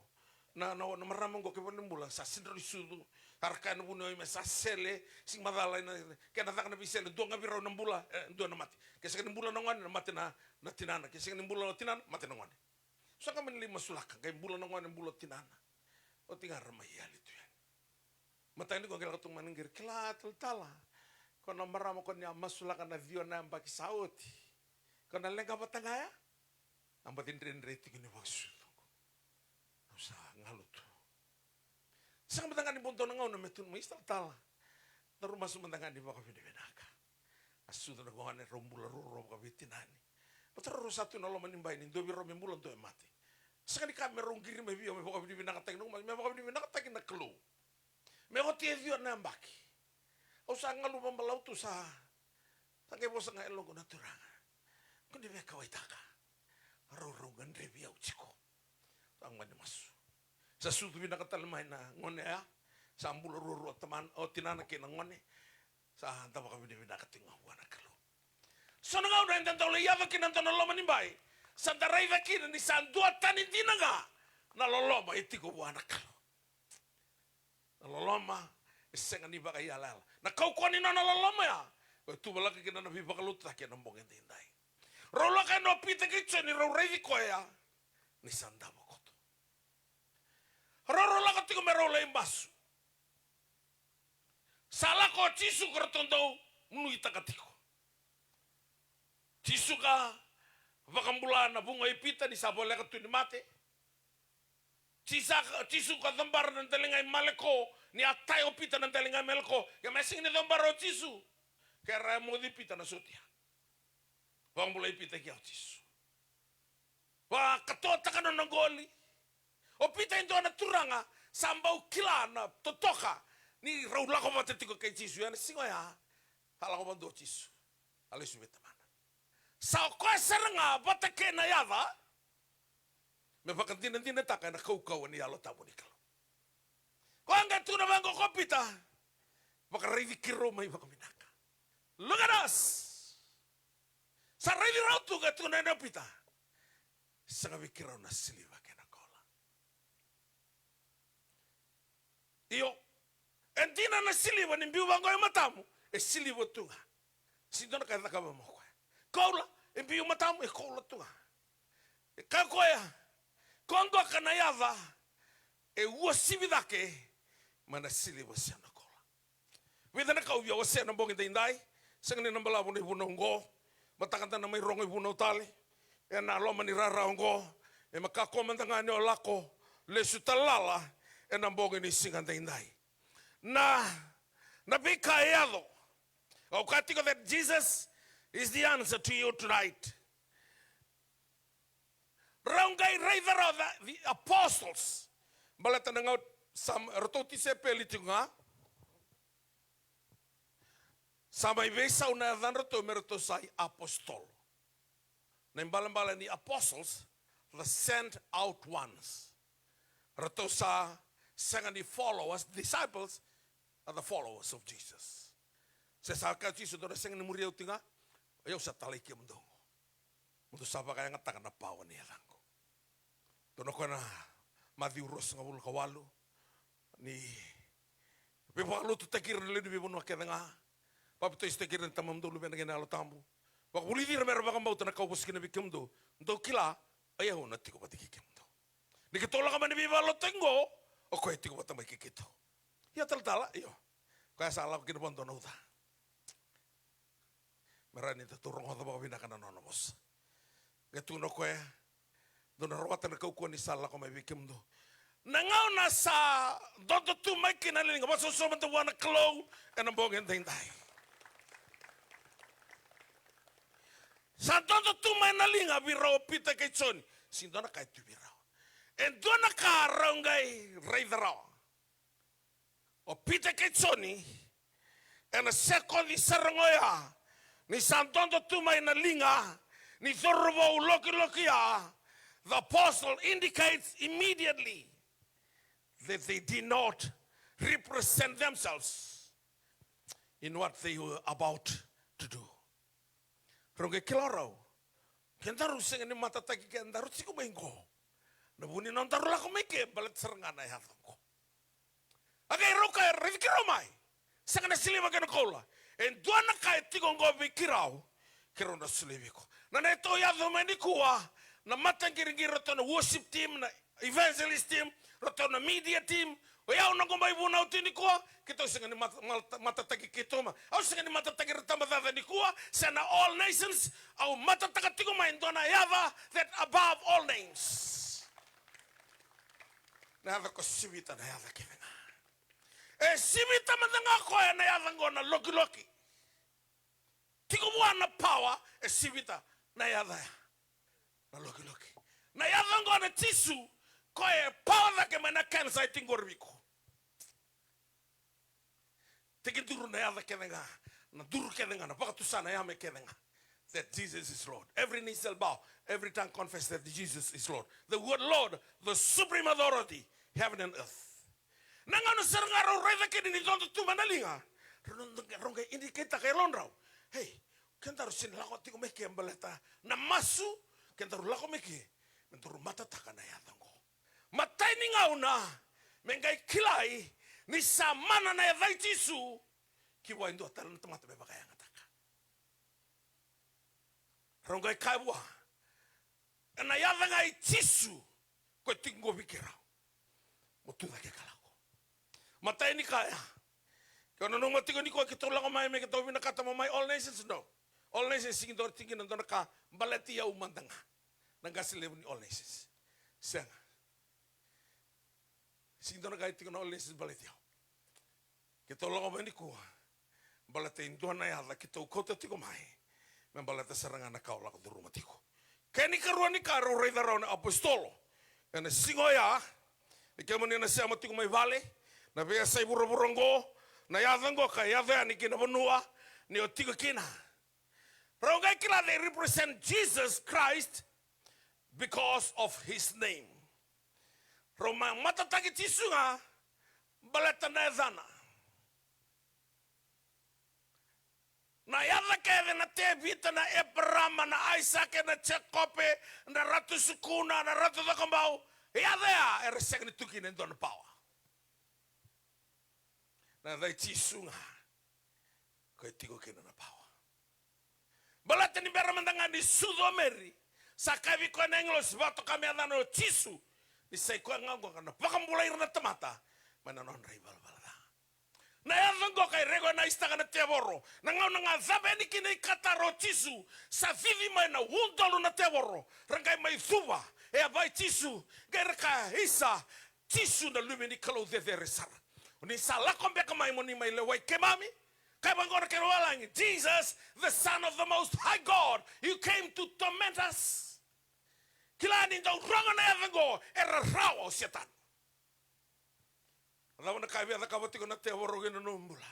Na, na, na marama oqo kei valenibula, sa sega ni sucu. Sa ra kaya na vuniwai me sa sele, sega ni macala ena, ke na caka na veisele, dua ga vei rau na bula, e, dua na mate. Ke sega ni bula na gone, na mate na, na tinana. Ke sega ni bula na tinana, mate na gone. Sa ka mani lai masulaka, qai bula na gone, bula tinana. Oti ga ra mai yali tu yani. Mataka nikua qai lako tu mai na qiri, kila talatala. Ko na marama ko ni a masulaka na ciwa na yabaki sa oti. Ko na leqa vata ga ya. A baci dredre tiko ni vakasucu. Au sa galu tu. Sega mada ga ni bau dua na gauna me tukuna mai, isa talatala. Daru masu mada ga ni vakavinavinaka. A sucu na gone, rau bula ruarua vakaveitinani. Baleta rau sa tu na loma ni bai ni dua vei rau me bula, dua e mate. Sega ni ka me rau qiri mai vei au me vakavinavinakataki na, me vakavinavinakataki na Kalou. Me oti e ciwa na yabaki. Au sa galu vabalautu sa. Sa qai vosa ga e loqu na turaga. Ko ni veikauwaitaka. Rau, rau gadrevi au tiko. Sa gone masu. Sa sucu vinaka tale mai na gone ya. Sa bula ruarua tamana, o tinana kei na gone. Sa da vakavinavinaka tiko ga vua na Kalou. So na gauna eda dau lai yaco kina dua na loma ni bai. Sa da raica kina ni sa duatani dina ga na loloma e tiko vua na Kalou. Na loloma e sega ni vakaiyalayala. Na kaukauwa ni nona loloma ya, ko e tuvalaka kina na veivakalotutaki ena bogi edaidai. Rau lako yani o Pita kei Joni, rau raici koya ni sa davo koto. Rau, rau lako tiko me rau lai basu. Sa lako o Jisu ka ratou dau nuitaka tiko. Jisu ka vakabula na vugo i Pita ni sa voleka tu ni mate. Jisaka, Jisu ka cabora na daliga i Maleko, ni a tai o Pita na daliga i Maleko. Ia me sega ni cabora o Jisu, ke ra moci Pita na sotia. Vakabulai Pita, kei au Jisu. Vakatoataka na nona qoli. O Pita e dua na turaga sa bau kila na totoka ni rau lako vata tiko kei Jisu. Ia na siga oya a lako vakadua o Jisu, a lesu vei Tamana. Sa o koya sara ga vata kei na yaca me vakadinadinataka ena kaukauwa ni Yalo Tabu ni Kalou. Koya qai tukuna vaqo ko Pita, vakaraici keirau mai vakavinaka. Look at us. Sa raici rau tu, qai tukuna o Pita, sega vei keirau na siliva kei na koula. Io, e dina na siliva ni biu vaqo e matamu, e siliva tu ga. Sega ni dua na ka e cakava mai o koya. Koula, e biu matamu, e koula tu ga. E kaya o koya, ko qoka na yaca e uasivi cake mai na siliva se na koula. Vica na ka au via wasea ena bogi daidai. Sega ni na balavu na ivunau oqo. Mataka da na mai rogo ivunau tale ena loma ni rara oqo. E maka ko mada ga ni o lako lesu talala ena bogi ni siga daidai. Na, na veika e yaco. Au kaya tiko that Jesus is the answer to you tonight. Rau qai raica rawa the, the apostles. Baleta na gauna sa ratou tisaipeli tiko ga, sa mai veisau na yacadratou me ratou sa iapositolo. Na ibalebale ni apostles, the sent out ones. Ratou sa sega ni followers, disciples are the followers of Jesus. Se sa kaya o Jisu, dou na sega ni muri au tiko ga, o yau sa talai kemudou. Mo dou sa vakayagataka na pawa ni yacaqu. Tukuna o koya na Maciu ruasagavulu ka walu, ni veivakalotutaki ira na lewe ni veivanua kece ga, papitaisotaki ira na tamamudou, luvena kei na Yalo Tabu, vakavulici ira me ra vakabauta na ka au vosa kina vei kemudou. Dou kila, o yau na tiko vata kei kemudou. Ni keitou lako mai na veivakalotutaki oqo, o koya e tiko vata mai kei keitou. Io talatala, io. Koya sa lako kina vakadua na uca. Me rawa ni datou rogoca vakavinaka na nona vosa. Qai tukuna o koya, dou na rawata na kaukauwa ni sa lako mai vei kemudou. Na gauna sa dodo tu mai kina na liga, vakasoso mada vua na Kalou ena bogi edaidai. Sa dodo tu mai na liga vei rau o Pita kei Joni. Sega ni dua na ka e tu vei rau. E dua na ka rau qai raica rawa. O Pita kei Joni, ena sekodi sara ga oya, ni sa dodo tu mai na liga ni cauravou lokiloki ya, the apostle indicates immediately that they did not represent themselves in what they were about to do. Rau qai kila rau, kedaru sega ni matataki kedaru tiko mai qo. Na vu ni nodaru lako mai ke baleta sara ga na yaca qo. A qai rau kaya, raici keirau mai. Sega na siliva kei na koula. E dua na ka e tiko qo vei keirau, keirau na solia vei iko. Na neitou yaco mai nikua, na mataqiriqiri, ratou na worship team, na evangelist team, ratou na media team, o yau noqu mai vunau tiko nikua, keitou sega ni mata-, mata-, matataki keitou mai. Au sega ni matataki ira tabacakacaka nikua, se na All Nations, au matataka tiko mai e dua na yaca that above all names. Na yaca ko sivita na yaca kece ga. E sivita mada ga o koya na yaca qo na lokiloki. Tiko vua na pawa, e sivita na yaca ya na lokiloki. Na yaca oqo na Jisu, koya e pawa cake mai na kenisa e tiko qori vei iko. Tekiduru na yaca kece ga, na duru kece ga, na vakatusa, na yame kece ga. That Jesus is Lord. Every knee shall bow, every tongue confess that Jesus is Lord. The word Lord, the supreme authority, heaven and earth. Na gauna sara ga rau raica kina ni dodo tu mai na liga, rau na, rau qai indicate-taka e yalodrau. Hey, kedaru sega ni lako tiko mai ke baleta na masu, kedaru lako mai ke me daru matataka na yaca oqo. Matai ni gauna me qai kilai ni sa mana na yaca i Jisu ki vua e dua tale na tamata me vakayagataka. Rau qai kaya vua, ena yaca ga i Jisu ko e tiko qo vei keirau, mo tu cake ka lako. Matai ni ka ya, ke o nanuma tiko nikua keitou lako mai me keitou vinakata mo mai All Nations, no. All Nations sega ni dua tiko kina dua na ka baleti au mada ga, na qase levu ni All Nations. Sega. Sega ni dua na ka e tiko na All Nations baleti au. Keitou lako mai nikua baleta e dua na yaca keitou kauta tiko mai, Me baleta sara ga na ka o lako curuma tiko. Kena ikarua ni ka rau raica rawa na apositolo ena siga oya, ni kemuni na sema tiko mai vale, na veiyasai vuravura oqo, na yaca oqo ka yaco yani ki na vanua ni o tiko kina. Rau qai kila, they represent Jesus Christ because of his name. Rau mai matataki Jisu ga baleta na yacana. Na yaca kece, na Tevita, na Eparama, na Aisake, na Jekope, na Ratu Sukuna, na Ratu Cakobau, yaca ya era sega ni tu kina e dua na pawa. Na yaca i Jisu ga ko e tiko kina na pawa. Baleta ni bera mada ga ni sucu o Meri, sa kaya vei koya na agilosi, vakatoka me yacana o Jisu, ni sa i koya ga oqo ga na vakabulai ira na tamata mai na nodra ivalavala ca. Na yaca oqo ka e recognize-taka na tevoro. Na gauna ga cava yani kina i katara o Jisu, sa cici mai na udolu na tevoro, ra qai mai cuva e yava i Jisu, qai ra kaya, isa, Jisu na Luve ni Kalou cecere sara, o ni sa lako beka mai mo ni mai lewai keimami? Kaya vaqo na kena vavalagi, Jesus, the Son of the Most High God, you came to torment us. Kila ni dau rogo na yaca oqo, era rawa o Setani. A cava na ka e via cakava tiko na tevoro kei na nomu bula?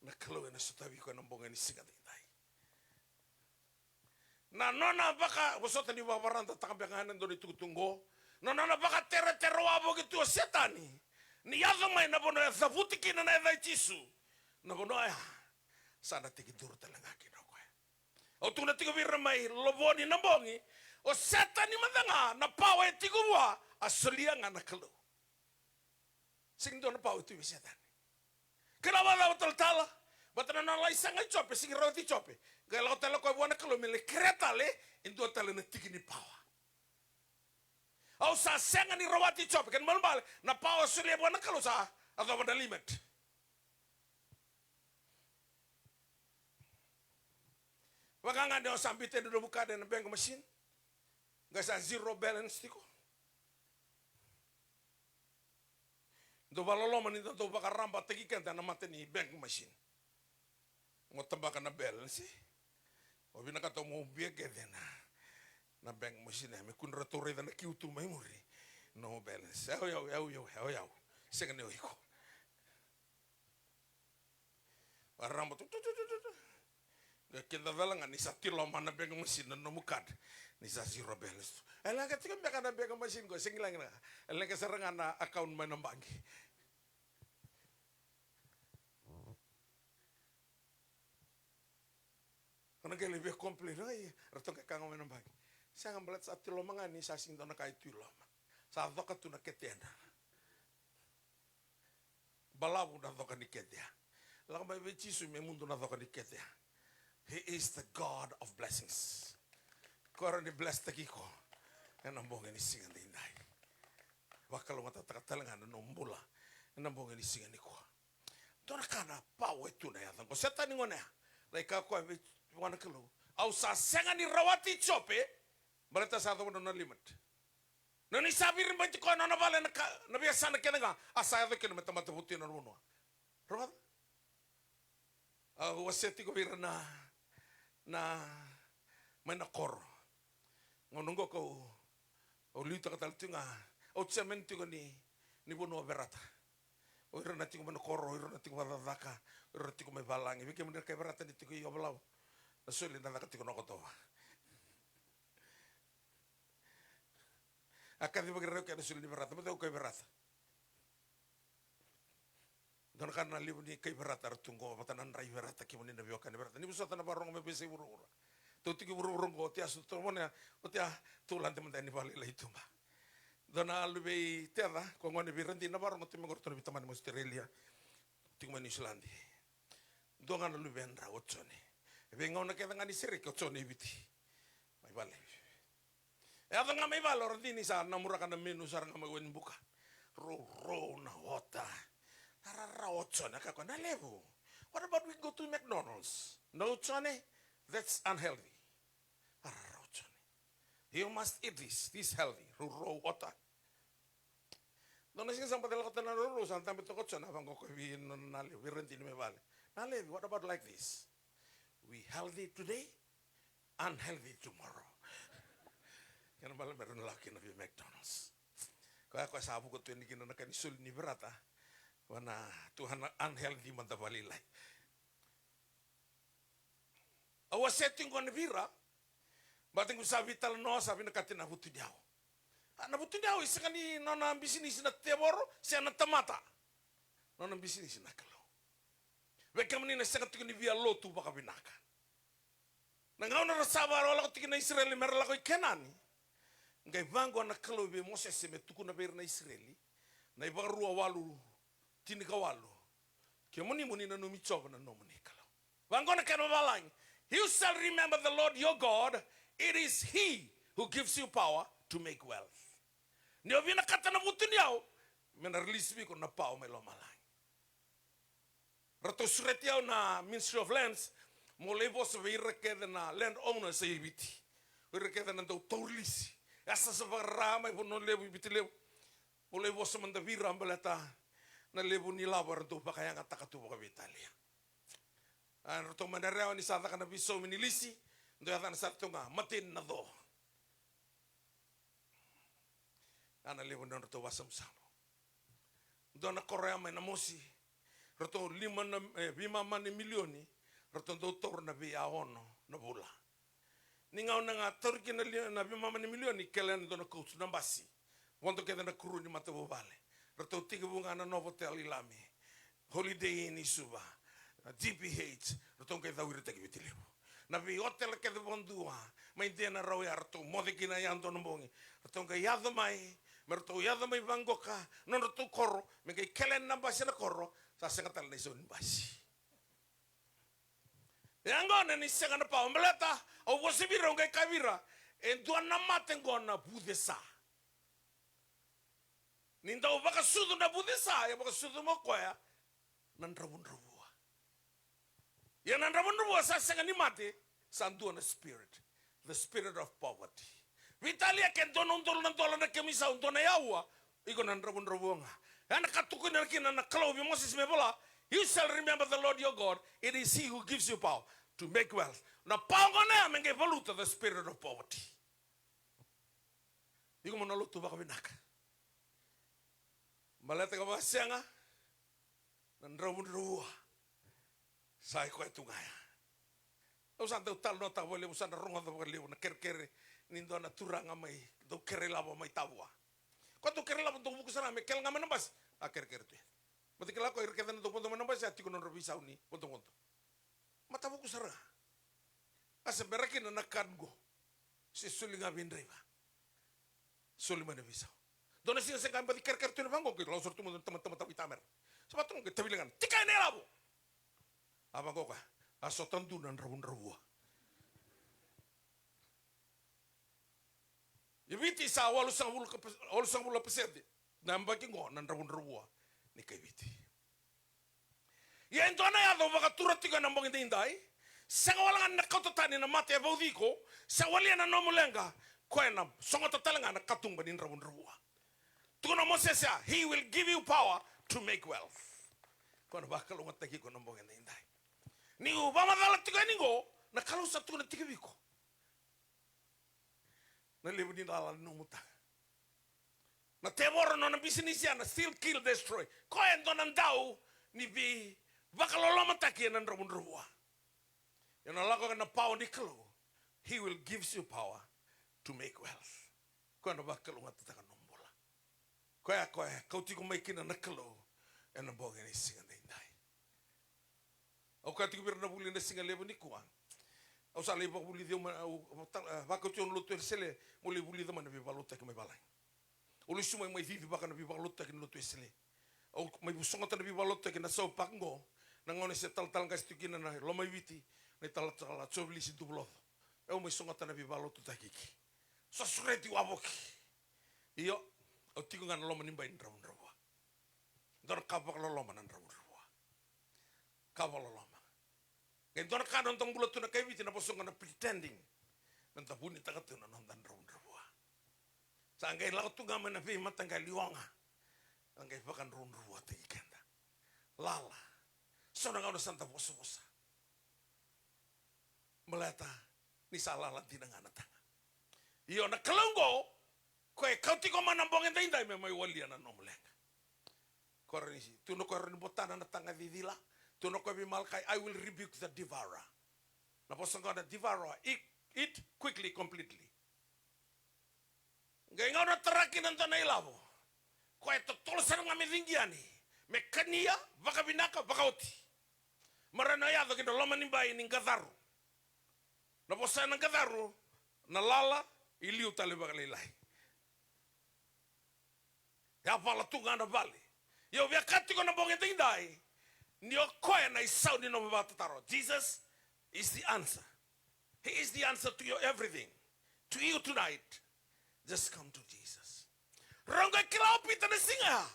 Na Kalou ena sotavi iko ena bogi ni siga daidai. Na nona vaka, vosota ni vakararamataka beka ga ena dua na itukutuku oqo. Na nona vakateretere wavoki tu o Setani ni yaco mai na vanua e cavuti kina na yaca i Jisu. Na vanua oya sa na tekiduru tale ga kina o koya. Au tukuna tiko vei ira mai Lovoni na bogi, o Setani mada ga na pawa e tiko vua, a solia ga na Kalou. Sega ni dua na pawa e tu vei Setani. Kena vakacava talatala? Vata na nona lai saga i Jope, sega ni rawati Jope. Qai lako tale o koya vua na Kalou me lai kerea tale e dua tale na tiki ni pawa. Au sa sega ni rawati Jope, kena ibalebale na pawa a solia vua na Kalou sa yacova na limit. Vaka ga ni o sa biuta e dua nomu card ena bank machine, qai sa zero balance tiko. Dau vakaloloma ni da dau vakarabaitaki keda ena mata ni bank machine. Mo tabaka na balance. O vinakata mo ubia kece na, na bank machine ya, me kua ni ratou raica na kiu tu mai muri. No balance. Au, au, au, au, au, au. Sega ni o iko. Varaba tu, tu, tu, tu, tu, tu. Qai kidacala ga ni sa tiloma na bank machine na nomu card, ni sa zero balance tu. E leqa tiko beka na bank machine qo, sega ni leqa ga. E leqa sara ga na account mai na baqe. O na qai lai via complain, ai, ratou qai kaya ga mai na baqe, sega, baleta sa tiloma ga ni sa sega ni dua na ka e tu i loma. Sa coka tu na kete ya. Balavu na coka ni kete ya. Lako mai vei Jisu me mudu na coka ni kete ya. He is the God of blessings. Ko rawa ni bless-taki iko ena bogi ni siga daidai. Vakalougatataka tale ga na nomu bula ena bogi ni siga nikua. Dua na ka na pawa e tu na yaca qo. Setani gone ya, lai kaya o koya vei, vua na Kalou, au sa sega ni rawati Jope, baleta sa yacova na nona limit. Na ni sa viribaiti koya na nona vale, na ka, na veiyasana kece ga a sa yaco kina me tamata votu ena nona vanua. Rogoca. Au wasea tiko vei ira na, na, mai na koro. Gauna oqo kau, au liutaka tale tiko ga, au chairman tiko ni, ni vanua o Verata. O ira na tiko mai na koro, o ira na tiko vakacakacaka, o ira na tiko mai valagi. Vei kemuni na kai Verata ni tiko i Ovalau, na soli na caka tiko na Okotova. A kacivaki rau kei na soli ni Verata, baleta au kai Verata. Dua na ka na levu ni kai Verata era tu qo, vata na drai Verata, kemuni na veiwekani Verata. Ni vosota na varogo me veisei vuravura. Tou tiko i vuravura qo, oti a sutu mone, oti a tou lade mada ni valailai tuba. Dua na luve i Teca, ko gone vei Radi na varogo, tu mai qo ratou na veitamani mai Australia. Tiko mai Niusiladi. Dua ga na luvedrau o Jone. E veigauna kece ga ni sereki o Jone i Viti. Mai vale. E yaco ga mai vale o Radini sa namuraka na menu sara ga mai Wainibuka. Rourou na ota. Rarara o Jone, a kaya o koya, na levu. What about we go to McDonald's? No, Jone, that's unhealthy. Rarara o Jone. You must eat this. This healthy. Rourou ota. Dua na siga sa bata lako tale na rourou, sa dabe toka o Jone, a vaqo o koya vei nona na levu, vei Radini mai vale. Na levu, what about like this? We healthy today, unhealthy tomorrow. Kena bale me ra na lako kina vei McDonald's. Koya, koya sa vuka tu yani kina na ka ni soli ni virata. Vana tu ana unhealthy mada valailai. Au a seti qo ni vira. Bata qu sa vitalanoa, sa vinakati na vutuniyau. A, na vutuniyau e sega ni nona bisinisi na tevoro se na tamata. Nona bisinisi na Kalou. Vei kemuni na sega tiko ni via lotu vakavinaka. Na gauna ra sa vakalako tiko na Isireli me ra lako i Kenani, qai vaqo na Kalou vei Mosese me tukuna vei ira na Isireli, na iVakarua walu, tinikawalu. Kemuni mo ni nanumi Jiova na nomuni Kalou. Vaqo na kena vavalagi. You shall remember the Lord your God. It is he who gives you power to make wealth. Ni o vinakata na vutuniyau, me na release vei iko na pawa mai lomalagi. Ratou sureti au na Ministry of Lands, mo lai vosa vei ira kece na land owners e Viti. O ira kece na dau tauri lisi. E a sa sa vakarara mai Vanua Levu i Viti Levu. Mo lai vosa mada vei ira baleta na levu ni lavo era dau vakayagataka tu vakaveitalia. A, ratou mai na rewa ni sa caka na veisaumi ni lisi, dau yacana sa ratou ga, Mateni na Co. A, na levu ni nodratou vasamusamu. Dua na koro ya mai na mosi, ratou lima na, e, veimama ni milioni, ratou dau taura na veiya ono na vula. Ni gauna ga tauri kina na li-, na veimama ni milioni, kele na dua na coach na basi. Vodo kece na kuru ni matavuvale. Ratou tekivu ga na Novotel i Lami. Holiday Inn i Suva. Na G P H, ratou qai cau irataki Viti Levu. Na veiotela kece vakadua, mai Dei na rau ya ratou moce kina ya dua na bogi. Ratou qai yaco mai, me ratou yaco mai vaqoka, nodratou koro, me qai kele na basi na koro, sa sega tale na isau ni basi. E a gona ni sega na pawa baleta, au vosa vei ira, au qai kaya vei ira, e dua na mate qo na vucesa. Ni dau vakasucu na vucesa, e vakasucu mai o koya na dravudravua. Ia na dravudravua sa sega ni mate, sa dua na spirit. The spirit of poverty. Veitalia ke dua na udolu na dola na kemu isau, dua na aua, iko na dravudravua ga. E na ka tukuna kina na Kalou vei Moses me vola, you shall remember the Lord your God, it is he who gives you power to make wealth. Na pawa gona ya me qai valuta the spirit of poverty. Iko mo na lotu vakavinaka. Baleta ka vakasega, na dravudravua. Sa i koya tu ga ya. Au sa dau talanoataka vakalevu, sa na rogoca vakalevu na kerekere ni dua na turaga mai dau kere ilavo mai Tavua. Koya dau kere ilavo dau vuku sara me kele ga mai na basi. A kerekere tu ya. Mata kila koya ira kece na dau vodo mai na basi, a tiko nodra veisau ni vodovodo. Mata vuku sara ga. A se bera kina na kad qo. Se soli ga vei draiva. Soli mai na veisau. Dua na siga se qai baci kerekere tu ena vaqo, qai lau sara tu mada na tamata, tamata veitamera. Sa vaka tu qai tavili ga na tika ena ilavo. A vaqo koya, a sota dua na dravudravua. I Viti sa walusagavulu ka pe-, walusagavulu na pasede na yabaki qo na dravudravua ni kai Viti. Ia e dua na yaca au vakatura tiko ena bogi daidai. Sega wale ga ni na kauta tani na mate e vauci iko, sa walia na nomu leqa, koya na sogota tale ga na katuba ni dravudravua. Tukuna o Mosese ya, he will give you power to make wealth. Koya na vakalougatataki iko ena bogi daidai. Niu vakamacala tiko yani qo, na Kalou sa tukuna tiko vei iko. Na levu ni lala ni nomu taga. Na tevoro nona bisinisi ya na steal, kill, destroy. Koya e dua na dau ni veivakalolomataki ena dravudravua. Ena lako na pawa ni Kalou. He will gives you power to make wealth. Koya na vakalougatataka nomu bula. Koya, koya, kauti iko mai kina na Kalou ena bogi ni siga daidai. Au kaya tiko vei ira na vuli na siga levu nikua. Au sa lai vakavulici au mai, au, au ta-, eh, vakauti au na lotu Wesele, meu lai vulica mai na veivakalotutaki mai valagi. Au lesu mai, mai cici vaka na veivakalotutaki ni lotu Wesele. Au mai sogota na veivakalotutaki na South Park qo, na gauna se talatala qase tiko kina na Lomaiviti, na italatala Jovilisi Duvuloco. Au mai sogota na veivakalotutaki ki. Sa sureti wavoki. Io, au tiko ga na loma ni bai ni dravudravua. Dua na ka vakaloloma na dravudravua. Ka vakaloloma. Qai dua na ka na noda bula tu na kai Viti na vosa qo na pretending. Meda vunitaka tu na noda dravudravua. Sa qai lako tu ga mai na veimataqali oga. Sa qai vakadravudravutaki keda. Lala. So na gauna sa da vosavosa. Baleta ni sa lala dina ga na taga. Io, na Kalou oqo, koya e kauti iko mai na bogi daidai me mai walia na nomu leqa. Koya ni, tukuna o koya ni botana na taga cicila. Tukuna o koya vei Malakai, "I will rebuke the devourer." Na vosa oqo na devourer, eat, eat quickly, completely. Qai gauna tara kina e dua na ilavo, koya e totolo sara ga me ciqi yani, me kania vakavinaka vakaoti. Marau ni yaco kina loma ni bai ni qacaru. Na vosa na qacaru, na lala i liu tale vakalailai. Yavala tu ga na vale. Ia au via kaya tiko na bogi daidai, ni o koya na isau ni nomu vakatataro. Jesus is the answer. He is the answer to your everything. To you tonight, just come to Jesus. Rau qai kila o Pita na siga ya.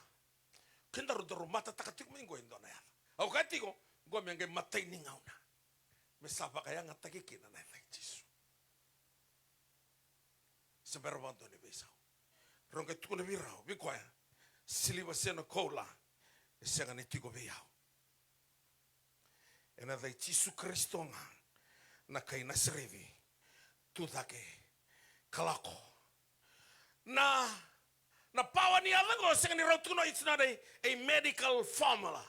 Kedaru daru matataka tiko mai qo e dua na yaca. Au kaya tiko, qo me qai matai ni gauna. Me sa vakayagataki kina na yaca i Jisu. Se bera vakadua ni veisau. Rau qai tukuna vei rau, vei koya, siliva se na koula e sega ni tiko vei au. Ena yaca i Jisu Karisito ga na kai Nasareci, tu cake ka lako. Na, na pawa ni yaca qo sega ni rau tukuna, it's not a, a medical formula.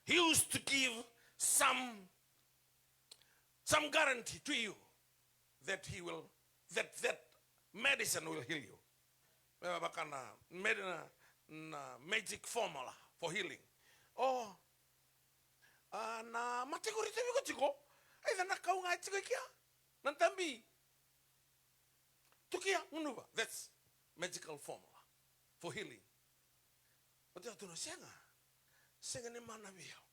He used to give some, some guarantee to you that he will, that, that medicine will heal you. Me vaka na med-, na, na magic formula for healing. O, a, na mate qori e tiko vei iko tiko, either na kau ga e tiko i kea, na dabi. Tukia, gunuva. That's magical formula for healing. Oti au tukuna, sega. Sega ni mana vei au.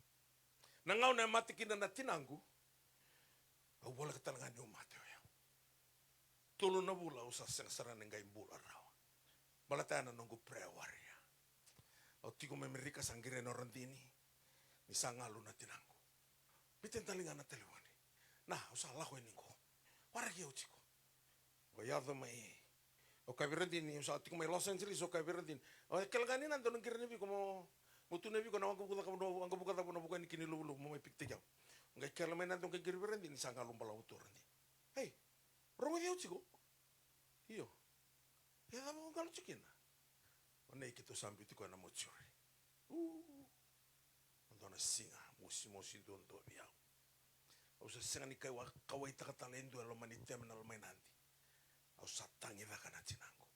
Na gauna e mate kina na tinaqu, au voleka tale ga niu mate oya. Tolu na vula au sa sega sara ni qai bula rawa. Baleta ya na noqu prayer warrior. Au tiko mai Amerika, sa qiri yani o Radini ni sa galu na tinaqu. Biuta tale ga na talevoni. Na, au sa lako yani qo. Waraki au tiko. Au yaco mai. Au kaya vei Radini, au sa tiko mai Los Angeles, au kaya vei Radini, au kele ga ni na dau na qiri yani vei iko mo, mo tukuna vei iko na waqavuka cava, na waqavuka cava na vuka yani kina i Luvuluvu mo mai pikitaki au. Au qai kele mai na dau qai qiri vei Radini, sa galu balavu tu o Radini. Ei, rogoci au tiko? Io. E cava o galu tiko kina? O nei keitou sa biuti koya na mortuary. U. Dua na siga mosimosi duadua vei au. Au sa sega ni kauwa-, kauwaitaka tale e dua e loma ni tebe na loma i Nadi. Au sa tagicaka na tinaqu.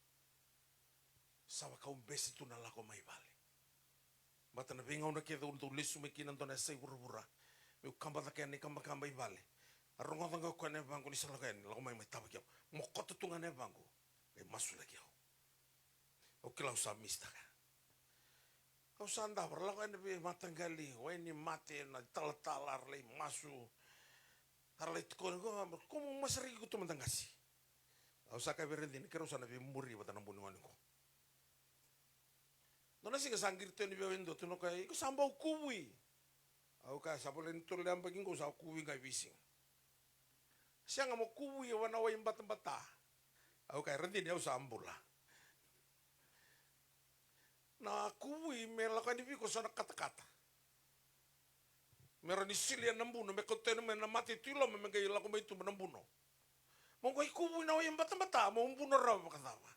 Sa vaka au bese tu na lako mai vale. Baleta na veigauna kece au dau lesu mai kina dua na yasai vuravura, meu kaba cake yani na ikabakaba i vale. A rogoca ga o koya na yavaqu ni sa lako yani, lako mai, mai tavaki au. Mo koto tu ga na yavaqu, qai masulaki au. Au kila au sa misitaka. Au sa davo, ra lako yani vei mataqali, wai ni mate, na italatala, ra lai masu. Ra lai tukuni qo, ko mo masaraki iko tu mada qase. Au sa kaya vei Radini, keirau sa na veimuri vata na buni gone qo. Dua na siga sa qiri tu yani vei au e dua, tukuna o koya, iko sa bau kuvui. Au kaya, sa voleka ni tolu na yabaki qo sa kuvui ga e veisiga. Sega, mo kuvui vua na wai batabata. Au kaya, Radini, au sa bula. Na kuvui me lako yani vei iko so na katakata. Me rawa ni sili yani na buno, me kauta yani mai na mate tu i loma, me qai lako mai tuba na buno. Mo qai kuvui na wai batabata, mo buno rawa vakacava?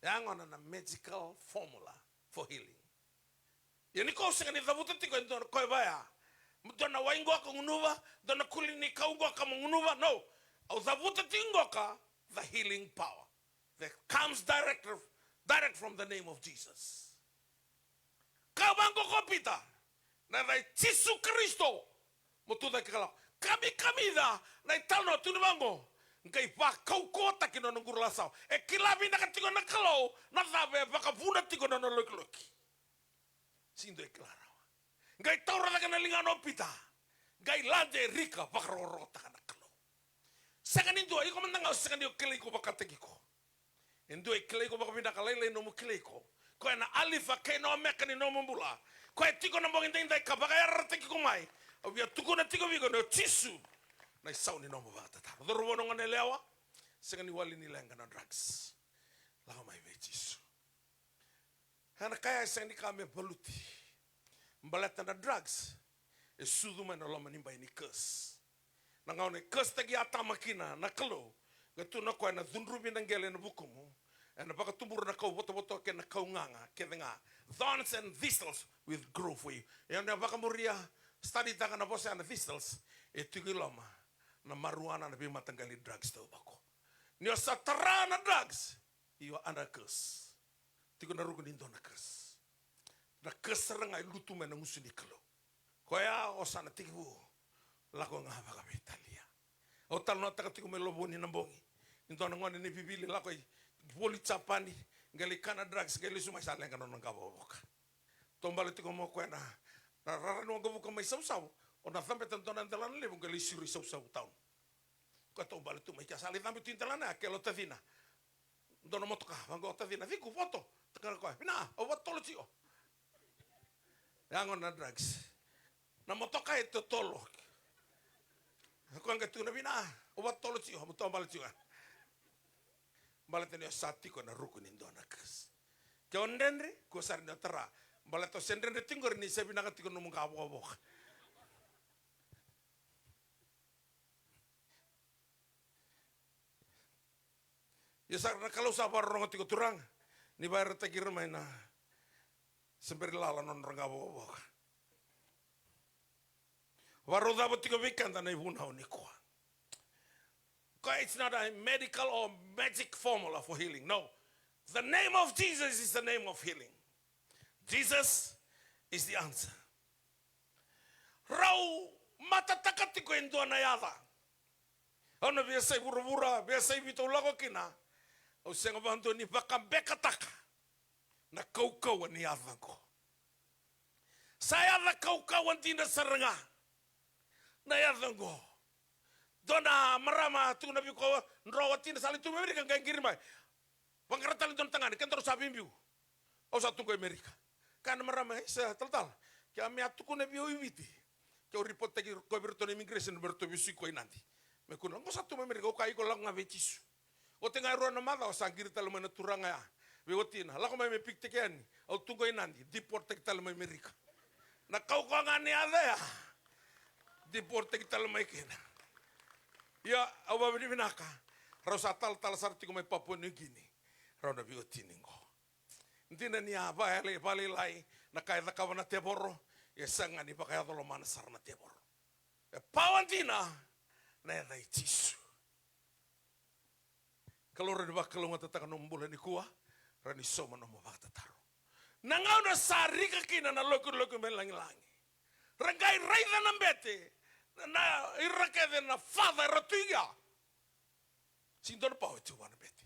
Ya gona na magical formula for healing. Ia ni ko sega ni cavuta tiko e dua na koya vaya, dua na wai qoka gunuva, dua na kuli ni kau qoka mo gunuva, no. Au cavuta tiko qoka the healing power that comes direct, direct from the name of Jesus. Kaya vaqo ko Pita, na yaca i Jisu Karisito, mo tu cake ka lako. Kamikamica na italanoa, tukuni vaqo, qai vakaukauwataki na nona qurulasawa. E kila vinaka tiko na Kalou na cava e vakavuna tiko na nona lokiloki. Sega ni dua e kila rawa. Qai taura cake na ligana o Pita, qai lade rika vakarokorokotaka na Kalou. Sega ni dua, iko mada ga o sega ni o kilai iko vakataki iko. E dua e kilai iko vakavinaka, lailai nomu kilai iko. Koya na Alifa kei na Omeka ni nomu bula. Koya e tiko na bogi daidai ka vakayarayarataki iko mai. Au via tukuna tiko vei iko ni o Jisu na isau ni nomu vakatataro. Cauravou, na gone yalewa, sega ni wali ni leqa na drugs. Lako mai vei Jisu. Ena kaya e sega ni ka me valuti. Baleta na drugs e sucu mai na loma ni bai ni curse. Na gauna e cursetaki Atama kina na Kalou, qai tukuna o koya na cudruvi na qele ena vukumu, ena vakatubura na kau votovoto kei na kau gaga kece ga. Thorns and thistles will grow for you. E, o ni a vakamuria, studytaka na vosa ya na thistles, e tiko i loma na marijuana, na veimataqali drugs taucoko. Ni o sa tara na drugs, you are under a curse. Tiko na ruku ni dua na curse. Na curse sara ga e lutu mai na gusu ni Kalou. Koya o sa na tekivu lako ga vakaveitalia. Au talanoataka tiko mai Lovoni na bogi ni dua na gone ni vivili lako i voli Japani, qai lai kana drugs, qai lesu mai sa leqa na nona qavokavoka. Taubale tiko mai o koya na, na rara ni waqavuka mai Savusavu, o na cabeta dua na delana levu qai lai siro i Savusavu town. Koya taubale tu mai kea, sa lai cabe tu i delana ya, kele o tacina. Dua na motoka, vaqo o tacina, ciku, voto. Takana koya, vina, au vatotolo tiko. Ya gona na drugs. Na motoka e totolo. Koya qai tukuna, vina, au vatotolo tiko, au taubale tiko. Baleta ni o sa tiko na ruku ni dua na curse. Ke o dredre, kua sara ni o tara. Baleta o se dredre tiko qori ni se vinaka tiko nomu qavokavoka. Ia sara na Kalou sa vakarorogo tiko, Turaga, ni vakaraitaki ira mai na se bera ni lala na nodra qavokavoka. Vakarau cava tiko vei keda na ivunau nikua. Koya, it's not a medical or magic formula for healing. No. The name of Jesus is the name of healing. Jesus is the answer. Rau matataka tiko e dua na yaca. Au na veiyasai vuravura, veiyasai Viti au lako kina, au sega vakadua ni vakabekataka na kaukauwa ni yaca oqo. Sa yaca kaukauwa dina sara ga na yaca oqo. Dua na marama tukuna vei koya, dro watina sa lai tu mai Amerika, qai qiri mai. Vaqara tale dua na tagane, kedaru sa veibiu. Au sa tu qo i Amerika. Kaya na marama, isa, talatala, ke a me a tukuna vei au i Viti, ke au ripotaki koya vei iratou na immigration me ratou vesuki koya i Nadi. Me kua ni lako, qo sa tu mai Amerika, au kaya iko lako ga vei Jisu. Oti ga e rua na macawa sa qiri tale mai na turaga ya vei watina, lako mai me pikitaki yani, au tu qo i Nadi, deporttaki tale mai Amerika. Na kaukauwa ga ni yaca ya, deporttaki tale mai kina. Ia, au vakavinavinaka, rau sa talatala sara tiko mai Papua New Guinea, rau na veiwatini qo. Dina ni a vakalailai na ka e cakava na tevoro, e sega ni vakayaco lomana sara na tevoro. E pawa dina na yaca i Jisu. Kalou rawa ni vakalougatataka nomu bula nikua, rawa ni sauma nomu vakatataro. Na gauna sa rika kina na lokiloki mai lagilagi, ra qai raica na bete, na ira kece na faca era tu i kea. Sega ni dua na pawa e tu vua na bete.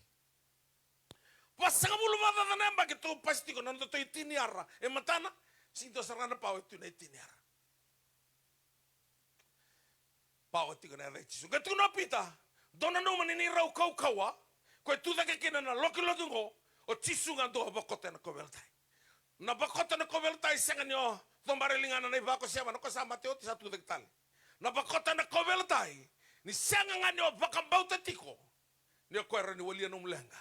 Vasagavulu vakacaca na yabaki tou pasi tiko, na nodatou eighteen yara e matana, sega ni dua sara ga na pawa e tu na eighteen yara. Pawa tiko na yaca i Jisu. Qai tukuna o Pita, dou nanuma ni neirau kaukauwa ko e tu cake kina na lokiloki oqo, o Jisu ga dou a vakota ena kauveilatai. Na vakota ena kauveilatai sega ni o cobara e ligana na ivako se yavana, o koya sa mate oti, sa tu cake tale. Na vakota ena kauveilatai ni sega ga ni o vakabauta tiko, ni o koya rawa ni walia nomu leqa,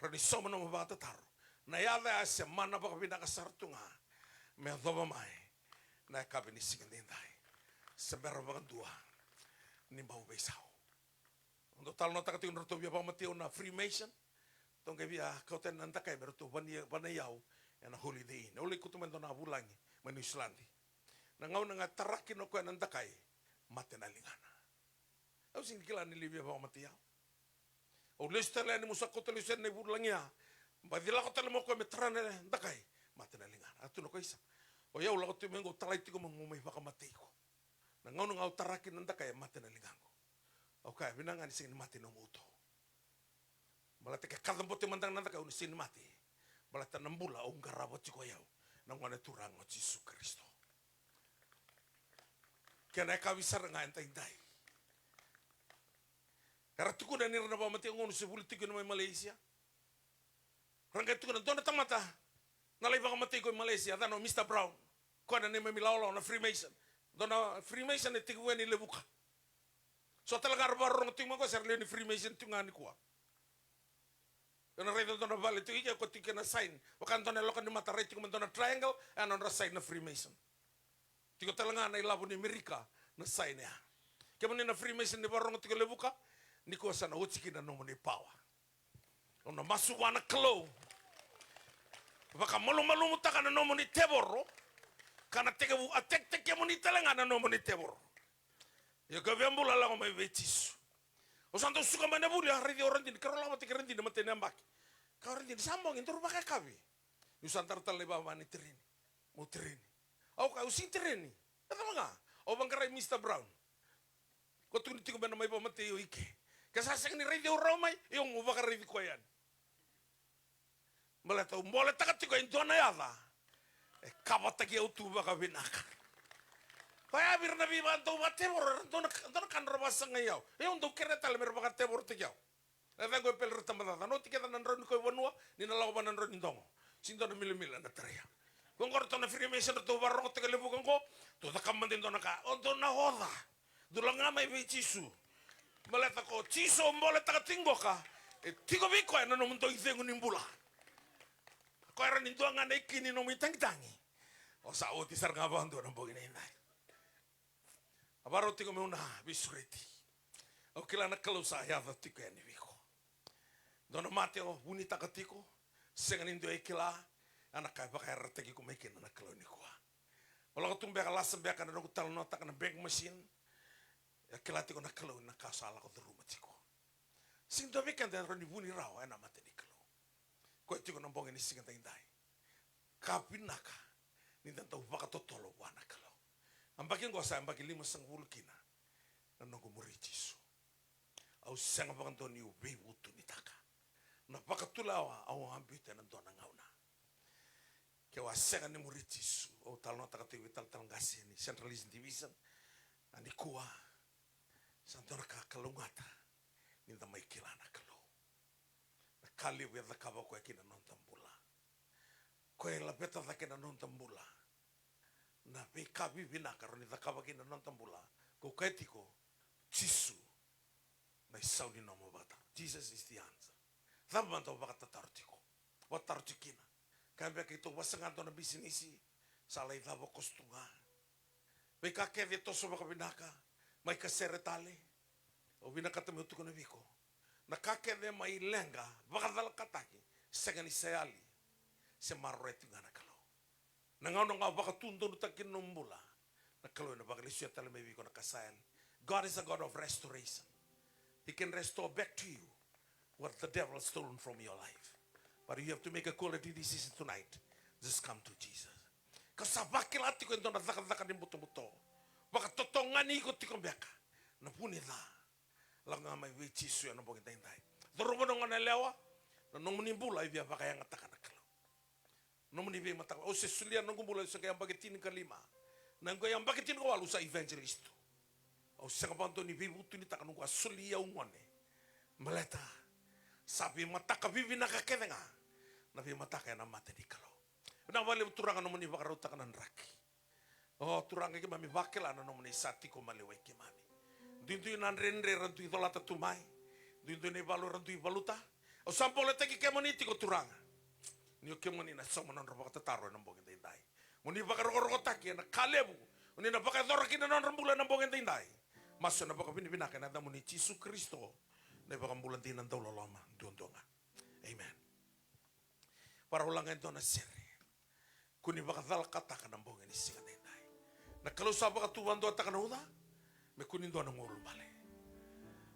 rawa ni sauma nomu vakatataro. Na yaca ya se mana vakavinaka sara tu ga me yacova mai na yakavi ni siga edaidai. Se bera vakadua ni bau veisau. Au dau talanoataka tiko na ratou via vakamatei au na Freemason. Ratou qai via kauta yani na dakai me ratou vanai, vanai au ena Holiday Inn. Au lai kauta mai dua na vulagi mai Niusiladi. Na gauna ga e tara kina o koya na dakai, mate na ligana. Au sega ni kila ni lai via vakamatei au. Au lesu tale yani, meu sa kauta lesu yani na ivulagi ya. Baci lako tale mai o koya me tara na dakai, mate na ligana. A tukuna o koya, isa, o yau lako tiko mai qo, au talai tiko mo mai vakamatei iko. Na gauna ga au tara kina na dakai, e mate na ligaqu. Au kaya, vinaka ga ni sega ni mate na nomu uto. Baleta ke kacabote mada ga na dakai, au na sega ni mate. Baleta na bula au qarava tiko o yau, na Gone Turaga o Jisu Karisito. Kena yakavi sara ga edaidai. Era tukuna ni ra na vakamatei au, gauna se vuli tiko kina mai Malaysia. Ra qai tukuna, dua na tamata na lai vakamatei iko i Malaysia, yacana o Mister Brown. Koya na neimami lawalawa na Freemason. Dua na Freemason e tekivu yani Levuka. So tale ga ra vakarorogo tiko mai qo, se ra lewe ni Freemason tiko ga nikua. Au na raica dua na vale tiko i ke, ko tiko kina na sign vaka dua na yaloka ni mata, rai tiko mai dua na triangle, e a nodra sign na Freemason. Tiko tale ga na ilavo ni Amerika na sign ya. Kemuni na Freemason ni vakarorogo tiko e Levuka, nikua sa na oti kina na nomuni pawa. Au na masu vua na Kalou, vakamalumalumutaka na nomuni tevoro, ka na tekivu a tekiteki kemuni tale ga na nomuni tevoro. Ia ko via bula, lako mai vei Jisu. Au sa dau suka mai na vuli, a raici au Radini, keirau lako vata kei Radini, matai ni yabaki. Kaya o Radini, sa bogi, daru vakayakavi. Niu sa dara tale na ivava ni tereni. Meu tereni. Au kaya, au sega ni tereni. E cava ga? Au vaqarai Mister Brown. Ko tukuni tiko me na mai vakamatei au i ke. Ke sa sega ni raici au rawa mai, io, mo vakaraici koya yani. Baleta au boletaka tiko e dua na yaca e kavataki au tu vakavinaka. Koya vei ira na veivakadau vakatevoro, era dua na, dua na ka nodra vakasagai au. Io, au dau kerea tale me ra vakatevorotaki au. Na yacaqu o Epeli Ratabacaca, na oti kece na drau ni koi vanua, ni na lako vua na drau ni dogo. Sega ni dua na milamila na tarai au. Ko qo ratou na Freemason ratou vakarorogo tiko e Levuka qo, tou cakava mada e dua na ka, o dou na oca. Dou lako ga mai vei Jisu. Baleta ko Jisu o boletaka tiko qoka, e tiko vei koya na nomudou icegu ni bula. Koya e rawa ni dua ga na iki ni nomu itagitagi. O sa oti sara ga vakadua na bogi nidai. A vakarau tiko meu na veisureti. Au kila na Kalou sa yaco tiko yani vei iko. Dua na mate o vunitaka tiko, sega ni dua e kila, a na ka e vakayarayarataki iko mai kina na Kalou nikua. Au lako tu beka, lasa beka na noqu talanoataka na bank machine. E kila tiko na Kalou na ka sa lako curuma tiko. Sega ni dua vei keda e rawa ni vuni rawa ena mata ni Kalou. Koya tiko na bogi ni siga daidai. Ka vinaka ni da dau vakatotolo vua na Kalou. Yabaki qo sa yabaki limasagavulu kina na noqu muri Jisu. Au sega vakadua niu veivutunitaka na vakatulewa au a biuta ena dua na gauna. Keu a sega ni muri Jisu, au talanoataka tiko vei talatala qase ni Central East Division. A nikua sa dua na ka kalougata ni da mai kila na Kalou. Na ka levu e cakava koya kina noda bula. Koya e laveta cake na noda bula. Na veika vivinaka rawa ni cakava kina noda bula. Ko kaya tiko, Jisu na isau ni nomu vakataro. Jesus is the answer. Cava mada o vakatataro tiko? Vakataro tiko kina. Kaya beka keitou vasaga dua na bisinisi, sa lai cava koso tu ga. Veika kece e toso vakavinaka, mai kasere tale. Au vinakata meu tukuna vei iko, na ka kece mai leqa, vakacalakataki, sega ni sa yali se maroroya tiko ga na Kalou. Na gauna ga o vakatudonutaka kina nomu bula, na Kalou ena vakalesuya tale mai vei iko na ka sa yali. God is a God of restoration. He can restore back to you what the devil has stolen from your life. But you have to make a quality decision tonight. Just come to Jesus. Ka sa vakila tiko e dua na cakacaka ni butobuto vakatotogani iko tiko beka, na vu ni ca. Lako ga mai vei Jisu ena bogi daidai. Curuma na gone yalewa, na nomuni bula e via vakayagataka na Kalou. Nomuni veimataka, au se solia noqu bula, au se qai yabaki tinikalima. Na qai yabaki tinikawalu au sa evangelist tu. Au sega vakadua ni veivutunitaka noqu a soli au gone. Baleta sa veimataka vivinaka kece ga na veimataka ena mata ni Kalou. Vinaka vakalevu Turaga nomuni vakarautaka na draki. O Turaga, keimami vakila na nomuni sa tiko maliwai keimami. Duidui na dredre era dui colata tu mai. Duidui na ivalu era dui valuta. Au sa boletaki kemuni tiko Turaga. Ni o kemuni na sauma na nodra vakatataro ena bogi daidai. Mo ni vakarokorokotaki ena ka levu o ni na vakayacora kina na nodra bula ena bogi daidai. Masu ena vakavinavinaka ena yacamuni Jisu Karisito, na iVakabula dina dauloloma duadua ga. Amen. Vakarau laga e dua na sere. Kua ni vakacalakataka na bogi ni siga daidai. Na Kalou sa vakatuvaduataka na uca, me kua ni dua na guilecava.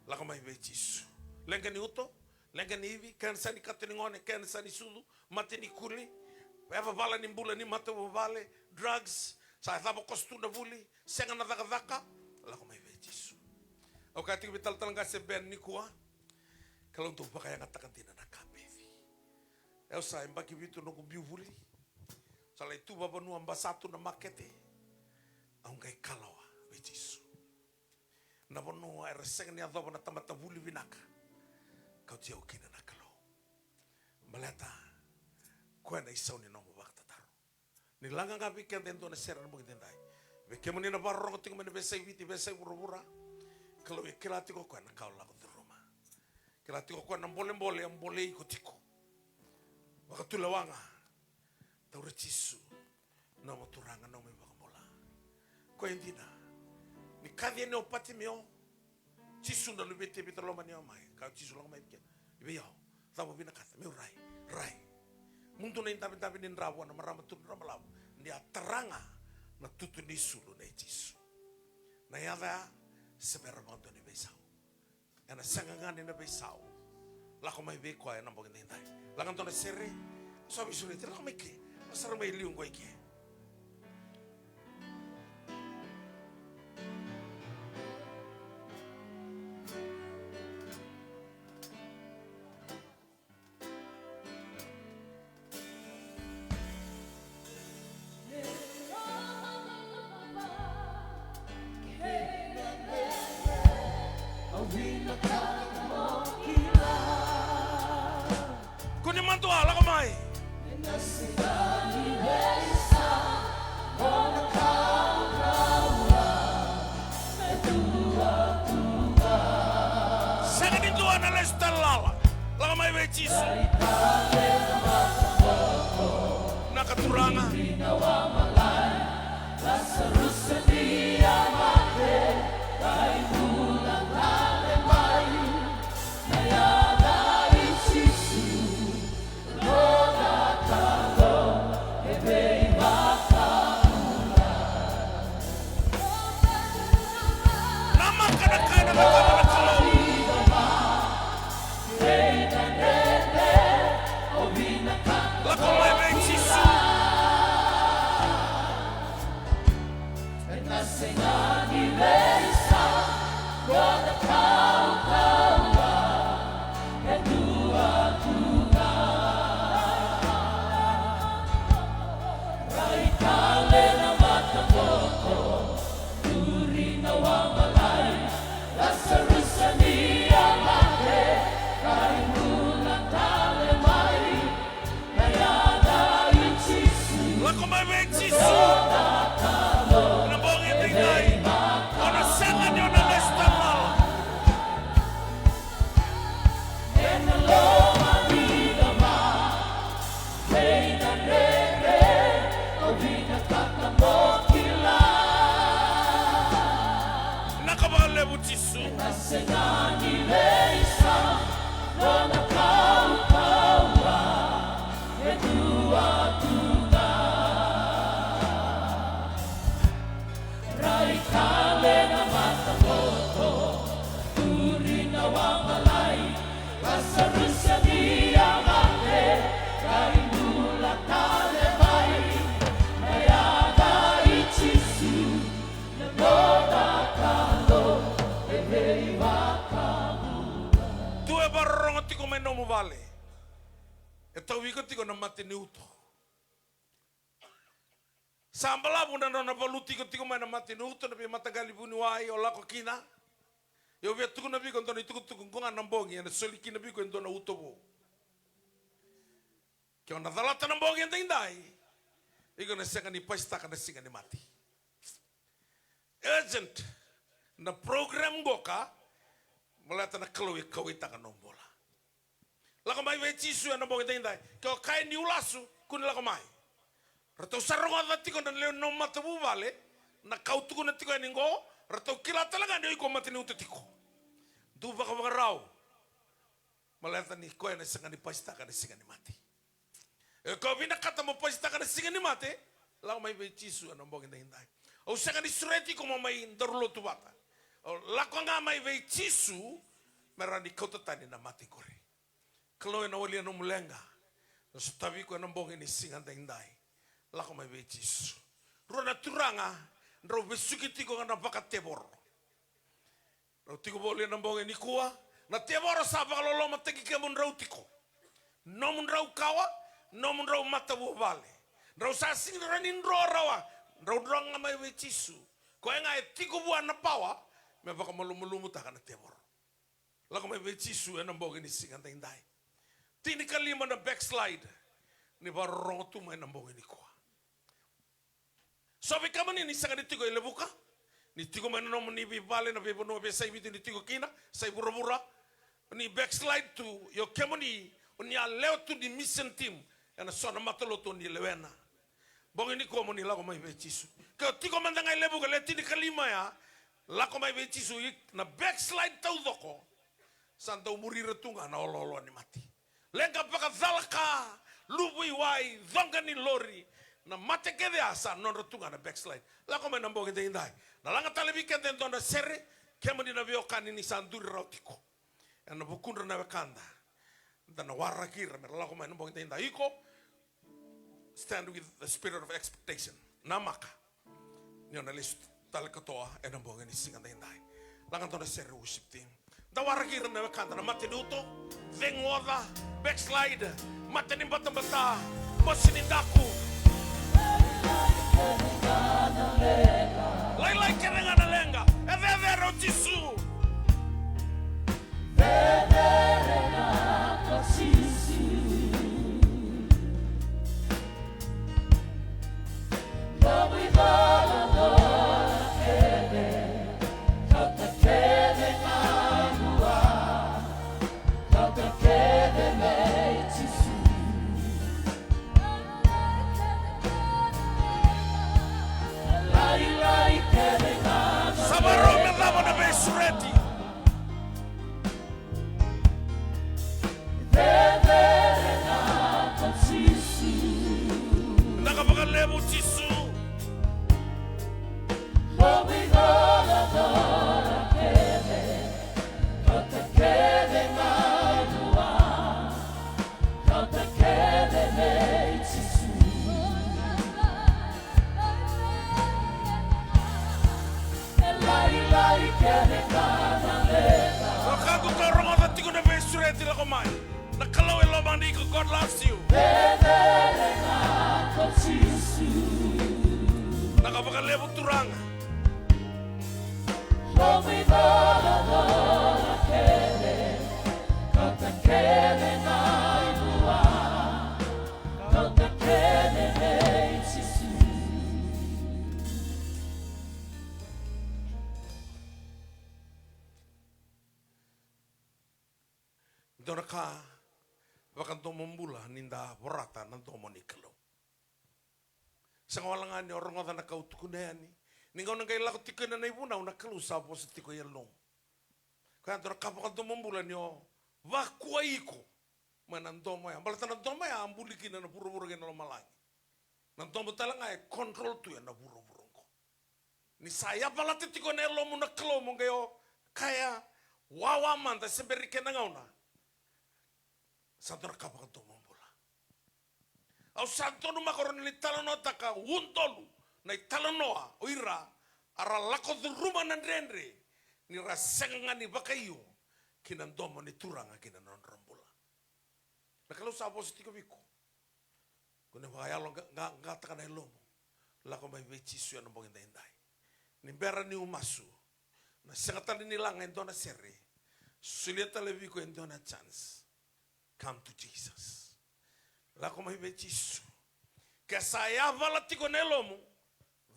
Lako mai vei Jisu. Leqa ni uto, leqa ni ivi, kenisa ni katonigone, kenisa ni sucu, mate ni kuli, yavavala ni bula ni matavuvale, drugs, sa cava koso tu na vuli, sega na cakacaka, lako mai vei Jisu. Au kaya tiko vei talatala qase Ben nikua, Kalou dau vakayagataka dina na ka beci. Au sa yabaki vitu noqu biu vuli. Sa lai tu vavanua, basa tu na makete. Au qai kalawa vei Jisu. Na vanua era sega ni yacova na tamata vuli vinaka, kauti au kina na Kalou. Baleta koya na isau ni nomu vakatataro. Ni laga ga vei keda e dua na sere na bogi daidai. Vei kemuni na vakarorogo tiko mai na veiyasai Viti, veiyasai vuravura. Kalou e kila tiko o koya na ka o lako curuma. Kila tiko o koya na bolebole e bolei iko tiko. Vakatulewa ga. Taura Jisu, nomu Turaga, nomu iVakabula. Koya e dina. Ni kaci yani o Patimeo, Jisu na Luvei Tevita, lomani au mai. Kaya o Jisu, lako mai vei keda. I vei au. Cava o vinakata meu rai? Rai. Mudu na idavedave ni dra vua na marama turaga balavu, ni a tara ga na tutu ni sulu nei Jisu. Na yaca ya, se bera vakadua ni veisau. Ena sega ga ni na veisau. Lako mai vei koya ena bogi daidai. Lako dua na sere. Sa veisureti, lako mai ke. Lako sara mai liu qo i ke. Kua ni madua, lako mai. Sega ni dua na lesu tale lala. Lako mai vei Jisu. Na ka Turaga. Namaka na ka ena cakava na Kalou. Lako mai vei Jisu. Lako mai vei Jisu. Na bogi edaidai. O na sega ni o na lesu tale lala. Na ka vakalevu Jisu. Tu e vakarorogo tiko mai nomu vale. E tauvi iko tiko na mate ni uto. Sa balavu na nona valuti iko tiko mai na mate ni uto, na veimataqali vuniwai o lako kina. Ia au via tukuna vei iko e dua na itukutuku, qo ga na bogi ena soli kina vei iko e dua na uto vou. Ke o na calata na bogi edaidai, iko na sega ni pasitaka na siga ni mate. Urgent na program qoka, baleta na Kalou e kauwaitaka nomu bula. Lako mai vei Jisu ena bogi edaidai. Ke o kaya niu lasu, kua ni lako mai. Ratou sa rogoca tiko na lewe ni nomu matavuvale na ka au tukuna tiko yani qo, ratou kila tale ga ni o iko mataniuta tiko. Dou vakavakarau. Baleta ni koya na sega ni pasitaka na siga ni mate. E, ke o vinakata mo pasitaka na siga ni mate, lako mai vei Jisu ena bogi edaidai. Au sega ni sureti iko mo mai daru lotu vata. O lako ga mai vei Jisu me rawa ni kauta tani na mate qori. Kalou ena walia nomu leqa. Na sotavi iko ena bogi ni siga edaidai. Lako mai vei Jisu. Rua na turaga drau vesuki tiko ga na vakatevoro. Drau tiko voli ena bogi nikua, na tevoro sa vakalolomataki kemudrau tiko. Nomudrau kawa, nomudrau matavuvale. Drau sa sega ni rawa ni dro rawa, drau dro ga mai vei Jisu. Koya ga e tiko vua na pawa me vakamalumalumutaka na tevoro. Lako mai vei Jisu ena bogi ni siga edaidai. Tinikalima na backslide ni vakarorogo tu mai na bogi nikua. So vei kemuni ni sega ni tiko e Levuka, ni tiko mai na nomuni veivale, na veivanua, veiyasai vitu ni tiko kina, sai vuravura, ni backslide tu, io kemuni, o ni a lewe tu ni mission team ena so na matalotu o ni lewena. Bogi nikua mo ni lako mai vei Jisu. Ke o tiko mada ga e Levuka, le tinikalima ya, Lako mai vei Jisu, i na backslide taucoko. Sa dau muri ira tu ga na oloolo ni mate. Leqa vakacalaka, luvu i wai, coqa ni lori. Na mate kece ya sa nodra tu ga na backslide. Lako mai na bogi daidai. Na laga tale vei keda e dua na sere, kemuni na veiwekani ni sa duri rawa tiko. Ena vukudra na wekada. Da na waraki ira me ra lako mai na bogi daidai. Iko, stand with the spirit of expectation. Namaka. Ni o na lesu tale katoa ena bogi ni siga daidai. Laga dua na sere worship team. Da waraki ira na wekada na mate ni uto, cegu oca, backslide, mate ni batabata, mosi ni daku. Lailai kece ga na leqa, e cecere o Jisu. Sa varau me cava na veisureti. Vinaka vakalevu Jisu. Wekaqu ka rogoca tiko na veisureti, lako mai. Na Kalou e lomani iko, God loves you. Vinaka vakalevu Turaga. Dua na ka vakadomobula ni da vorata na domo ni Kalou. Sega wale ga ni o rogoca na ka au tukuna yani. Ni gauna qai lako tiko kina na ivunau, na Kalou sa vosa tiko e yalomu. Koya dua na ka vakadomobula ni o vakuai iko mai na domo ya. Baleta na domo ya a buli kina na vuravura kei na lomalagi. Na domo tale ga e control tu ena vuravura oqo. Ni sa yavalata tiko na yalomu na Kalou mo qai o kaya wawa mada se bera ni kena gauna. Sa dua na ka vakadomobula. Au sa donumaka o rau na italanoataka udolu na italanoa o ira a ra lako curuma na dredre ni ra sega ga ni vakaio ki na domo ni Turaga ki na nodra bula. Na Kalou sa vosa tiko vei iko. Ko na vakayalo ga, ga, gataka na yalomu. Lako mai vei Jisu ena bogi daidai. Ni bera niu masu. Na sega tale ni laga e dua na sere. Solia tale vei iko e dua na chance. Come to Jesus. Lako mai vei Jisu. Ke sa yavala tiko na yalomu,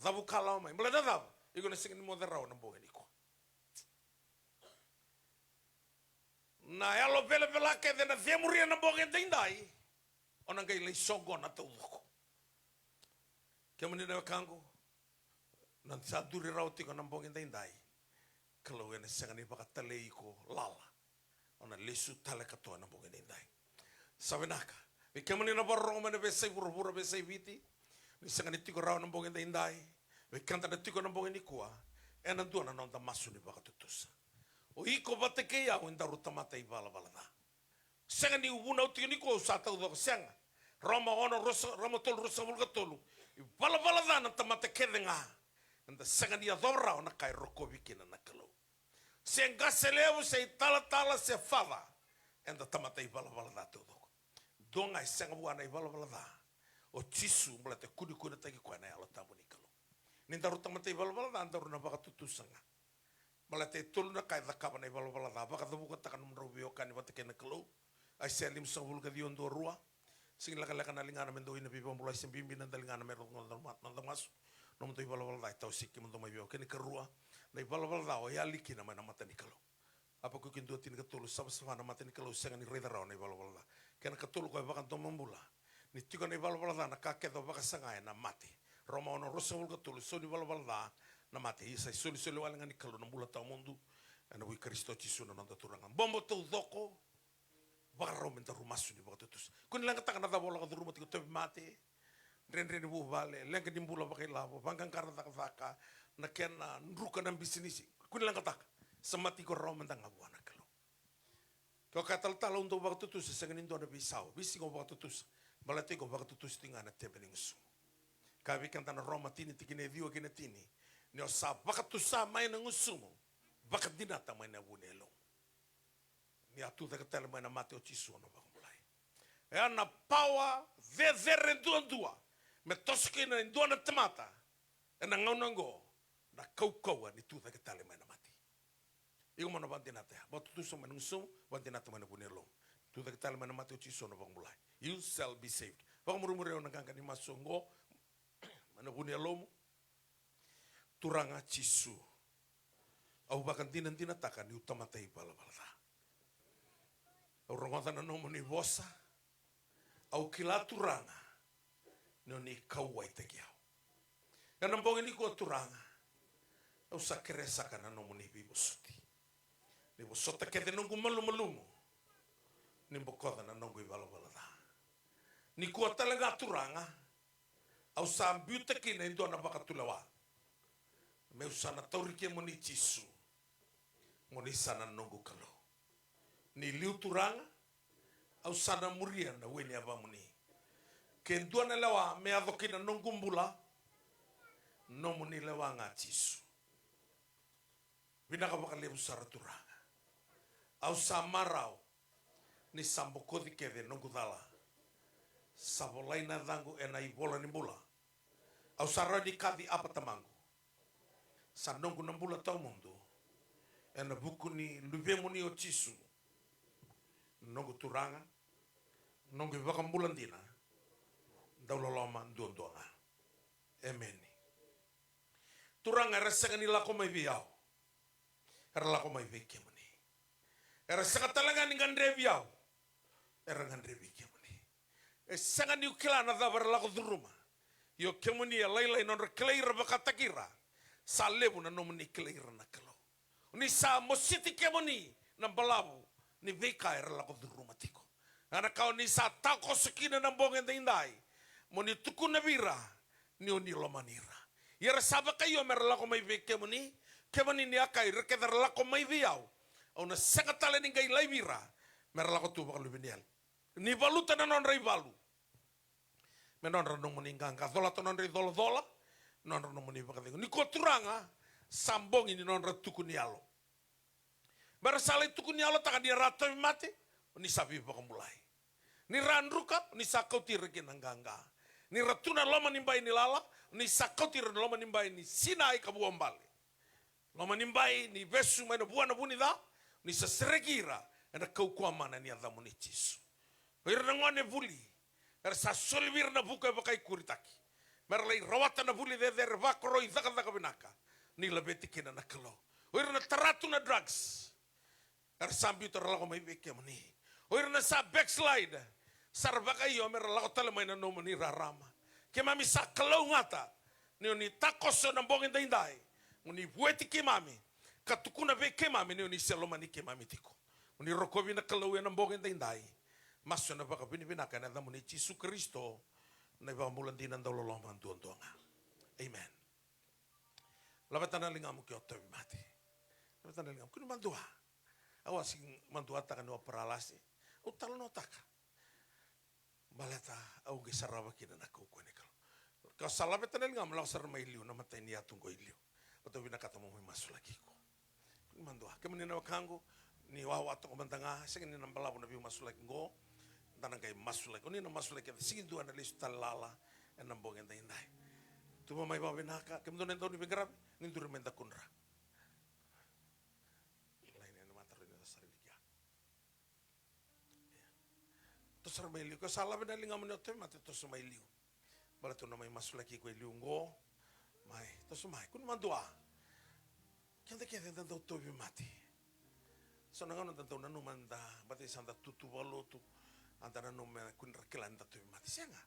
cavu kalawa mai. Baleta na cava? Iko na sega ni moce rawa na bogi nikua. Na yalo velavela kece na cemuria na bogi daidai. O na qai lai soqona taucoko. Kemuni na wekaqu, na sa duri rawa tiko na bogi daidai. Kalou ena sega ni vakatalei iko lala. O na lesu tale katoa na bogi daidai. Sa vinaka. Vei kemuni na vakarorogo mai na veiyasai vuravura, veiyasai Viti. Ni sega ni tiko rawa na bogi daidai. Vei keda na tiko na bogi nikua. Ena dua na noda masu ni vakatutusa. O iko vata kei au edaru tamata ivalavala ca. Sega ni vunau tiko nikua au sa taucoko, sega. Roma ono, ruasa, Roma tolu, ruasagavulu ka tolu. Ivalavala ca na tamata kece ga. Eda sega ni yacova rawa na ka e rokovi kina na Kalou. Se qase levu, se italatala, se father. Eda tamata ivalavala ca taucoko. Dua ga e sega vua na ivalavala ca. O Jisu, baleta e kunikuinataki koya na Yalo Tabu ni Kalou. Ni daru tamata ivalavala ca, daru na vakatutusa ga. Baleta e tolu na ka e cakava na ivalavala ca, vakacavukataka nomudrau veiwekani vata kei na Kalou. Aisea limasagavulu ka ciwa, dua, rua. Sega ni lekaleka na ligana me dau ina veivakabulai, se bibi na daligana me rogoca na noda masu. Nomudou ivalavala ca e tawasei kemudou mai vei au. Kena ikarua, na ivalavala ca o yali kina mai na mata ni Kalou. Apakuki dua, tinikatolu, savasava na mata ni Kalou, sega ni raica rawa na ivalavala ca. Kena ikatolu, koya e vakadomobula. Ni tiko na ivalavala ca, na ka kece o vakasaga ena mate. Roma ono, ruasagavulu ka tolu, sau ni ivalavala ca, na mate. Ia sa isolisoli wale ga ni Kalou na bula tawamudu ena vuku i Karisito Jisu na noda Turaga. Bobo taucoko, vakarau me daru masu ni vakatutusa. Ko ni leqataka na cava o lako curuma tiko, tauvimate, dredre ni vuvale, leqa ni bula vakailavo, vaqaqara cakacaka, na kena druka na bisinisi. Ko ni leqataka. Sa mate iko, rawa mada ga vua na Kalou. Ke o kaya talatala au dau vakatutusa, sega ni dua na veisau. Veisiga au vakatutusa. Baleta iko vakatutusa tiko ga ena tebe ni gusumu. Kaya vei keda na Roma tini, tikina e ciwa kei na tini, ni o sa vakatusa mai na gusumu, vakadinata mai na vu ni yalomu. Ni a tucake tale mai na mate o Jisu, o na vakabulai. E a na pawa cecere duadua me toso kina e dua na tamata ena gauna oqo, na kaukauwa ni tucake tale mai na mate. Iko mo na vakadinata ya. Vakatutusa mai na gusumu, vakadinata mai na vu ni yalomu. Tucake tale mai na mate o Jisu, o na vakabulai. You shall be saved. Vakamurimuri au ena qaqa ni masu oqo mai na vu ni yalomu. Turaga Jisu, au vakadinadinataka niu tamata ivalavala ca. Au rogoca na nomuni vosa. Au kila, Turaga, ni o ni kauwaitaki au. Ena bogi nikua, Turaga, au sa kerea saka na nomuni veivosoti. Ni vosota kece noqu malumalumu, ni bokoca na noqu ivalavala ca. Nikua tale ga, Turaga, au sa biuta kina e dua na vakatulewa. Meu sa na tauri kemuni, Jisu. Mo ni sa na noqu Kalou. Ni liu, Turaga, au sa na muria na we ni yavamuni. Ke dua na lewa me yaco ki na noqu bula, nomuni lewa ga, Jisu. Vinaka vakalevu sara, Turaga. Au sa marau ni sa bokoci kece noqu cala. Sa volai na yacaqu ena ivola ni bula. Au sa rawa ni kaci Apa Tamaqu. Sa noqu na bula tawamudu ena vuku ni Luvemuni o Jisu, noqu Turaga, noqu iVakabula dina, dau loloma duadua ga. Emeni. Turaga, era sega ni lako mai vei au, era lako mai vei kemuni. Era sega tale ga ni gadrevi au, era gadrevi kemuni. E sega niu kila na cava era lako curuma. Io, kemuni e lailai nodra kilai ira vakataki ira. Sa levu na nomuni kilai ira na Kalou. Ni sa mositi kemuni na balavu ni veika era lako curuma tiko. A na ka o ni sa takoso kina na bogi edaidai, mo ni tukuna vei ira ni o ni lomani ira. Ia era sa vakaio me ra lako mai vei kemuni. Kemuni ni a kaya, ira kece era lako mai vei au, au na sega tale ni qai laivi ira me ra lako tu vakaluveniyali. Ni valuta na nodra ivalu me nodra nomuni qaqa, colata nodra icolacola, nodra nomuni vakacegu. Nikua, Turaga, sa bogi ni nodra tuku ni yalo. Me ra sa lai tuku ni yalotaka ni ra a tauvimate, o ni sa veivakabulai. Ni ra a druka, o ni sa kauti ira ki na qaqa. Ni ra tu na loma ni bai ni lala, o ni sa kauti ira na loma ni bai ni sinai ka vuabale. Loma ni bai ni vesu mai na vua na vu ni ca, o ni sa sereki ira ena kaukauwa mana ni yacamuni, Jisu. O ira na gone vuli, era sa soli vei ira na vuka e vakaikuritaki, me ra lai rawata na vuli cecere, vakoroi, cakacaka vinaka, ni laveti kina na Kalou. O ira na tara tu na drugs, era sa biuta ra lako mai vei kemuni. O ira na sa backslide, sa ra vakaio me ra lako tale mai na nomuni rarama. Keimami sa kalougata ni o ni takoso na bogi daidai, o ni vueti keimami ka tukuna vei keimami ni o ni se lomani keimami tiko. O ni rokovi na Kalou ena bogi daidai. Masu ena vakavinavinaka ena yacamuni Jisu Karisito, na iVakabula dina dau loloma duadua ga. Amen. Laveta na ligamu ke o tauvimate. Laveta na ligamu. Kua ni madua. Au a sega ni maduataka niu a paralasi. Au talanoataka baleta au qai sarava kina na kaukauwa ni Kalou. Ke o sa laveta na ligamu, lako sara mai liu, na imatai ni yatu qo i liu. Baleta au vinakata meu mai masulaki iko. Kua ni madua. Kemuni na wekaqu, ni wawa toka mada ga, sega ni na balavu na veimasulaki qo. Da na qai masulaki. O ni na masulaki, e sega ni dua na lesu tale lala ena bogi edaidai. Tuva mai vakavinaka. Kemudou na dau ni veiqaravi, ni duri mai dakudra. Laini ena mata rua ni da sara vei kea. Ia. Toso sara mai liu. Ke o sa lave na ligamu ni o tauvimate, toso mai liu. Baleta au na mai masulaki iko e liu qo. Mai, toso mai. Kua ni madua. Keda kece da dau tauvimate. So na gauna da dau nanuma da, baleta sa da tutu vakalotu. A da nanuma me kua ni ra kila ni da tauvimate. Sega.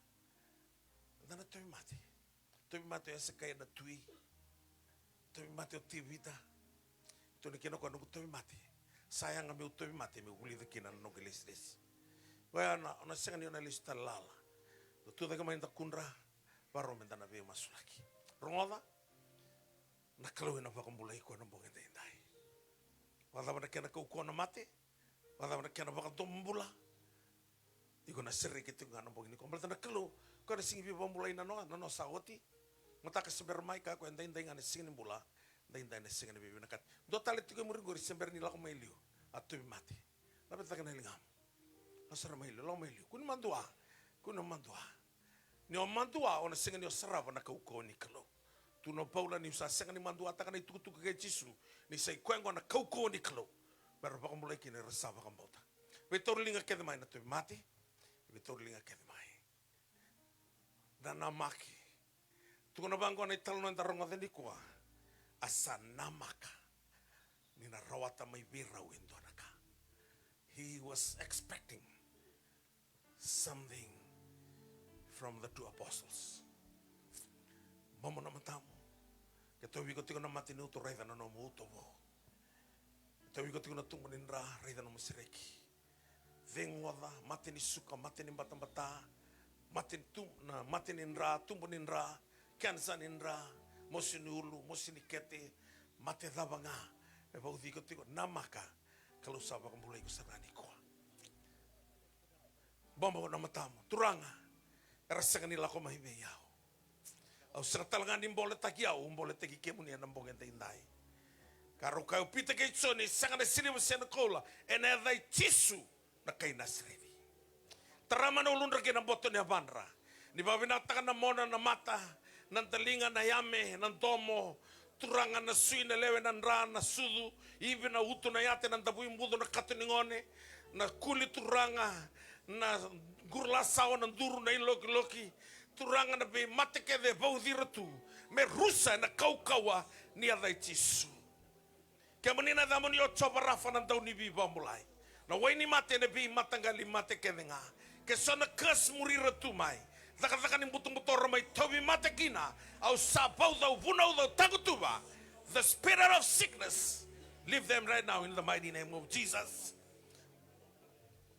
Da na tauvimate. Tauvimate o Esekaia na tui. Tauvimate o Tevita. Tukuna kina o koya, noqu tauvimate, sa yaga meu tauvimate meu vulica kina na noqu ilesilesi. Koya na, o na sega ni o na lesu tale lala. Da tucake mai, da kudra, varau meda na veimasulaki. Rogoca, na Kalou ena vakabulai iko ena bogi edaidai. Vakacava na kena kaukauwa na mate? Vakacava na kena vakadomobula? Iko na sereki tiko ga na bogi nikua. Baleta na Kalou, koya na sega ni veivakabulai na noa, na noa sa oti. Mataka se bera mai, kaya o koya, edaidai ga na sega ni bula, edaidai na sega ni veivinakati. Dua tale tiko e muri qori, se bera ni lako mai liu, a tauvimate. Laveta cake na ligamu. Lako sara mai liu, lako mai liu. Kua ni madua. Kua ni madua. Ni o madua, o na sega ni o sarava na kaukauwa ni Kalou. Tukuna o Paula, niu sa sega ni maduataka na itukutuku kei Jisu, ni sa i koya oqo na kaukauwa ni Kalou, me ra vakabulai kina era sa vakabauta. Veitauri liga kece mai na tauvimate. Veitauri liga kece mai. Da namaki. Tukuna vaqo na italanoa eda rogoca nikua. A sa namaka ni na rawata mai vei rau e dua na ka. He was expecting something from the two apostles. Bobo na matamu. Ke tauvi iko tiko na mate ni uto, raica na nomu uto vou. Ke tauvi iko tiko na tubu ni dra, raica nomu sereki. Ceguoca, mate ni suka, mate ni batabata, mate ni tu-, na mate ni dra, tubu ni dra, kenisa ni dra, mosi ni ulu, mosi ni kete, mate cava ga e vauci iko tiko, namaka, Kalou sa vakabulai iko sara ga nikua. Bobo na matamu. Turaga, era sega ni lako mai vei au. Au sega tale ga ni boletaki au, au boletaki kemuni ena bogi edaidai. Ka rau kaya o Pita kei Joni, sega na siliva se na koula, ena yaca i Jisu na kai Nasareci. Tara mai na uludra kei na boto ni yavadra. Ni vakavinakataka na mona, na mata, na daliga, na yame, na domo. Turaga, na sui, na lewe, na dra, na sucu, ivi, na utu, na yate, na davui bucu, na kato ni gone, na kuli, Turaga, na qurulasawa, na duru, na ilokiloki. Turaga, na veimate kece e vauci ira tu, me rusa ena kaukauwa ni yaca i Jisu. Kemuni na yacamuni o Jiova Rafa, na dauniveivakabulai. Na wai ni mate ena veimataqali mate kece ga. Ke so na curse muri ira tu mai, cakacaka ni butobuto ra mai tauvimate kina, au sa vauca, au vunauca, au tagutuva. The spirit of sickness, leave them right now in the mighty name of Jesus.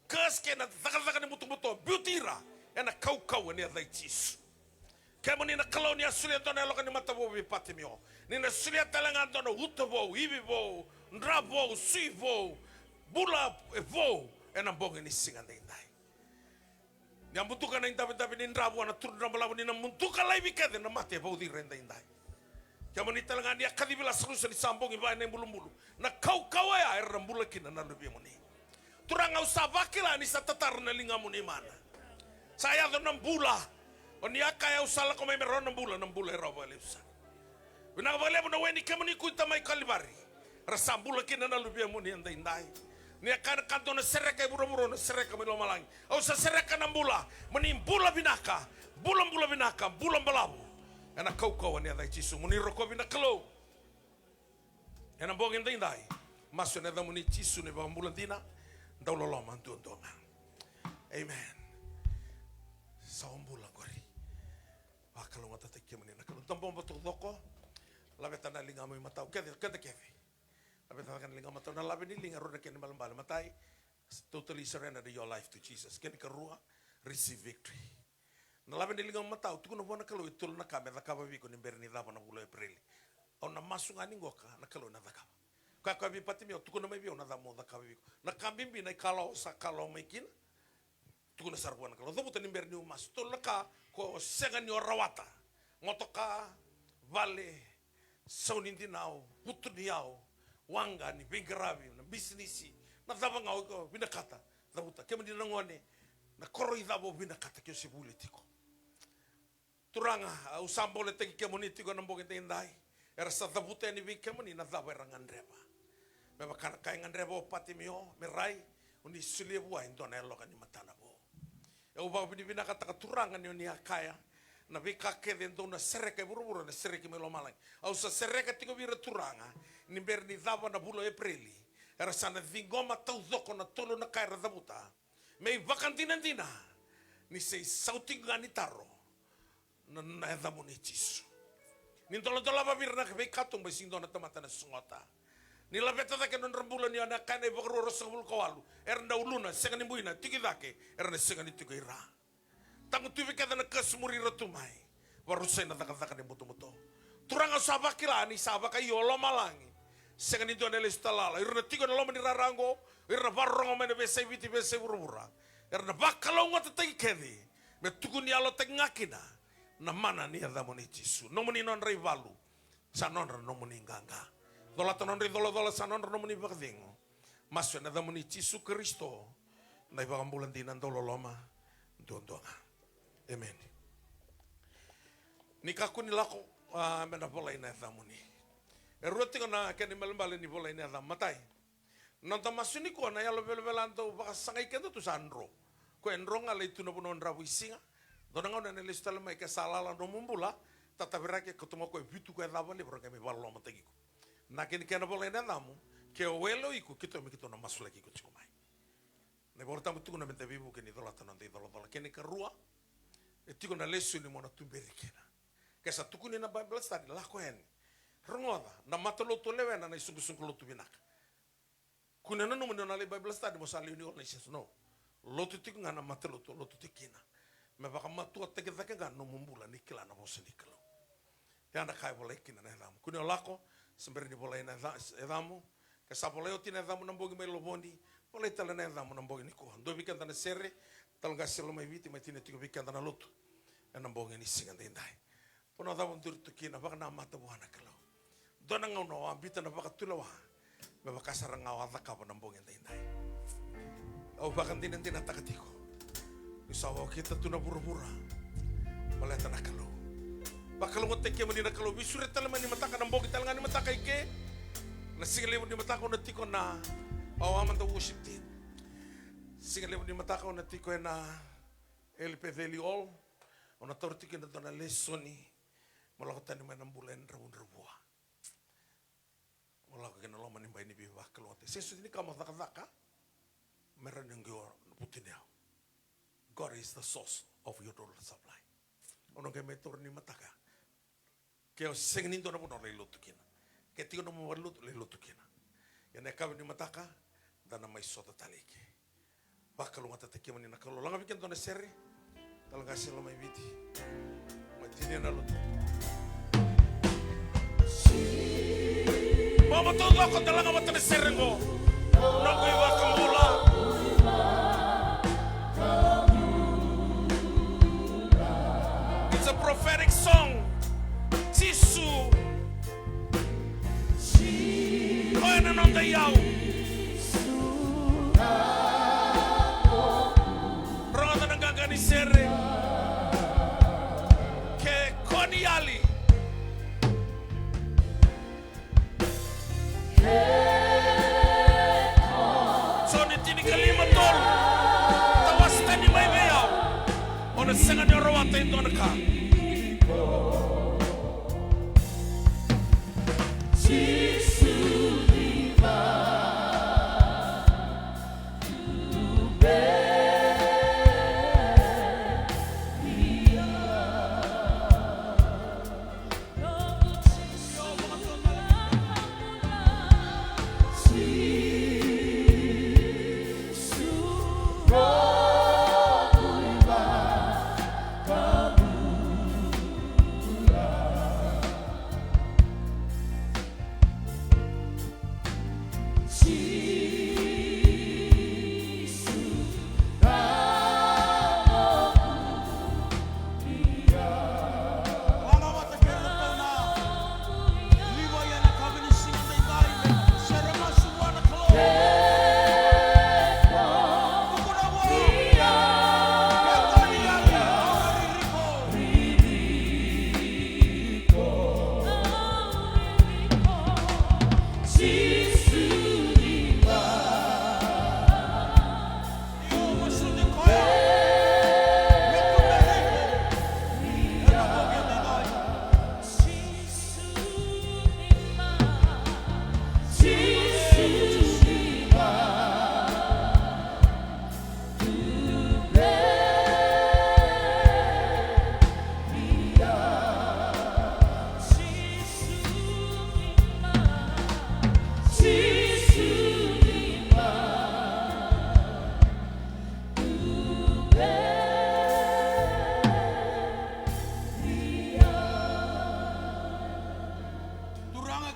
Curse kei na cakacaka ni butobuto, biuti ira ena kaukauwa ni yaca i Jisu. Kemuni na Kalou, ni a solia e dua na yaloka ni mata vou vei Patimio, ni na solia tale ga e dua na uto vou, ivi vou, dra vou, sui vou, bula e vou ena bogi ni siga edaidai. Ni a butuka na idavidavi ni dra vua na turu dra balavu, ni na muduka laivi kece na mate e vauci ira edaidai. Kemuni tale ga, ni a kacivi Lasarusa ni sa bogi va ena ibulubulu, na kaukauwa ya era na bula kina na luvemuni. Turaga, au sa vakila ni sa tatara na ligamuni mana. Sa yaco na bula. O ni a kaya, au sa lako mai me rawa na bula, na bula e rawa vakalevu sara. Vinaka vakalevu na we ni kemuni kuita mai Kalivari. Ra sa bula kina na luvemuni edaidai. Ni a kaya na ka, dou na sereka e vuravura, na sereka mai lomalagi. Au sa sereka na bula. Mo ni bula vinaka, bula, bula vinaka, bula balavu. Ena kaukauwa ni yaca i Jisu, mo ni rokovi na Kalou. Ena bogi edaidai, masu ena yacamuni Jisu na iVakabula dina, dau loloma duadua ga. Amen. Sa o bula qori. Vakalougatataki kemuni na Kalou. Tabobo taucoko. Laveta na ligamu imatau. Kece, keda kece. Laveta na ligamu imatau. Na lave ni liga, rua na kena ibalebale. Matai, totally surrender your life to Jesus. Kena ikarua, receive victory. Na lave ni ligamu imatau, tukuna vua na Kalou e tolu na ka me cakava vei iko ni bera ni cava na vula o Epereli. Au na masu ga ni qoka, na Kalou ena cakava. Kaya o koya vei Patimeo, tukuna mai vei au na cava meu cakava vei iko. Na ka bibi na ikalawa o sa kalawa mai kina. Tukuna sara vua na Kalou, cavuta ni bera niu masu. Tolu na ka ko sega ni o rawata. Motoka, vale, sau ni dinau, vutuniyau, waqa ni veiqaravi, na bisinisi, na cava ga o iko vinakata. Cavuta. Kemuni na gone, na koro i cava o vinakata ke o se vuli tiko. Turaga, au sa boletaki kemuni tiko ena bogi edaidai. Era sa cavuta yani vei kemuni na cava era gadreva. Me vaka na ka e gadreva o Patimeo, me rai, o ni solia vua e dua na yaloka ni matana vou. Au vakavinavinakataka Turaga ni o ni a kaya, na veika kece dou na sereka e vuravura na sereki mai lomalagi. Au sa sereka tiko vei ira Turaga, ni bera ni cava na vula o Epereli, era sa na ciqoma taucoko na tolu na ka era cavuta. Me ivakadinadina ni se isau tiko ga ni taro na, na yacamuni Jisu. Ni doladolava vei ira na veikatuba, e sega ni dua na tamata na sogota. Ni laveta cake na nodra bula ni o na kaya na iVakarua ruasagavulu ka walu, era na uluna, sega ni buina, tiko i cake, era na sega ni tiko i ra. Tagutuvi kece na kasu, muri ira tu mai. Vakarusai na cakacaka ni butobuto. Turaga, au sa vakila ni sa vakaio o lomalagi. Sega ni dua na lesu tale lala. Ira na tiko ena loma ni rara oqo, ira na vakarorogo mai na veiyasai Viti, veiyasai vuravura, era na vakalougatataki kece, me tukuni yalotaki ga kina na mana ni yacamuni Jisu. Nomuni nodra ivalu, sa nodra nomuni qaqa. Colata nodra icolacola, sa nodra nomuni vakacegu. Masu ena yacamuni Jisu Karisito, na iVakabula dina, dauloloma duadua ga. Emeni. Ni kakua ni lako, a, me na volai na yacamuni. E rua tiko na kena ibalebale ni volai na yacamu. Matai, noda masu nikua, na yalo velavela dau vakasagai keda tu sa dro. Koya e dro ga, lai tu na vanua dravu i siga. Dua na gauna ena lesu tale mai, ke sa lala nomu bula, tataviraki, kauta mai o koya e vitu, koya e cava levu, ra qai mai vakalolomataki iko. Na kena, kena volai na yacamu, ke o wele o iko, keitou, me keitou na masulaki iko tiko mai. Na iVolatabu e tukuna meda veivuke ni colata noda icolacola. Kena ikarua, e tiko na lesoni mo na tuberi kina. Ke sa tukuni na Bible study, lako yani. Rogoca, na matalotu o lewena na isoqosoqo lotu vinaka. Kua ni nanuma ni o na lai Bible study mo sa lewe ni organization, no. Lotu tiko ga na matalotu, lotu tiko kina. Me vakamatuataki cake ga na nomu bula ni kila na vosa ni Kalou. Ya na ka e volai kina na yacamu. Kua ni o lako se bera ni volai na yaca-, yacamu. Ke sa volai oti na yacamu na bogi mai Lovoni, volai tale na yacamu na bogi nikua. Dua vei keda na sere, Tale Qase Lomaiviti, mai tinia tiko vei keda na lotu ena bogi ni siga daidai. Vanua cava o duri tu kina, vakanamata vua na Kalou. Dua na gauna o a biuta na vakatulewa me vaka sara ga o a cakava na bogi daidai. Au vakadinadinataka tiko niu sa okati tu na vuravura baleta na Kalou. Vakalougatataki kemuni na Kalou. Veisure tale mai ni mataka, na bogi tale ga ni mataka i ke. Na siga levu ni mataka au na tiko na, au a mada worship team. Siga levu ni mataka au na tiko ena Eli Peceli Hall. Au na taura tiko kina dua na lesoni. Mo lako tani mai na bula e dravudravua. Mo lako kina loma ni bai ni veivakalougatataki. Se soti ni ka mo cakacaka me rawa ni qai o vutuniyau. God is the source of your total supply. Au na qai mai taura ni mataka. Ke o sega ni dua na vanua o lai lotu kina, ke tiko na nomu valenilotu, lai lotu kina. Ia na yakavi ni mataka da na mai sota tale i ke. Vakalougatataki kemuni na Kalou. Laga vei keda na sere. Tale Qase Lomaiviti. Mai tinia na lotu. Vakamatau taucoko, da laga vata na sere qo. Noqu iVakabula. It's a prophetic song. Jisu. Koya na noda iyau. Rogoca na qaqa ni sere. Ke ko ni yali. Joni tinikalima tolu. Tawase tani mai vei au, o na sega ni rawata e dua na ka.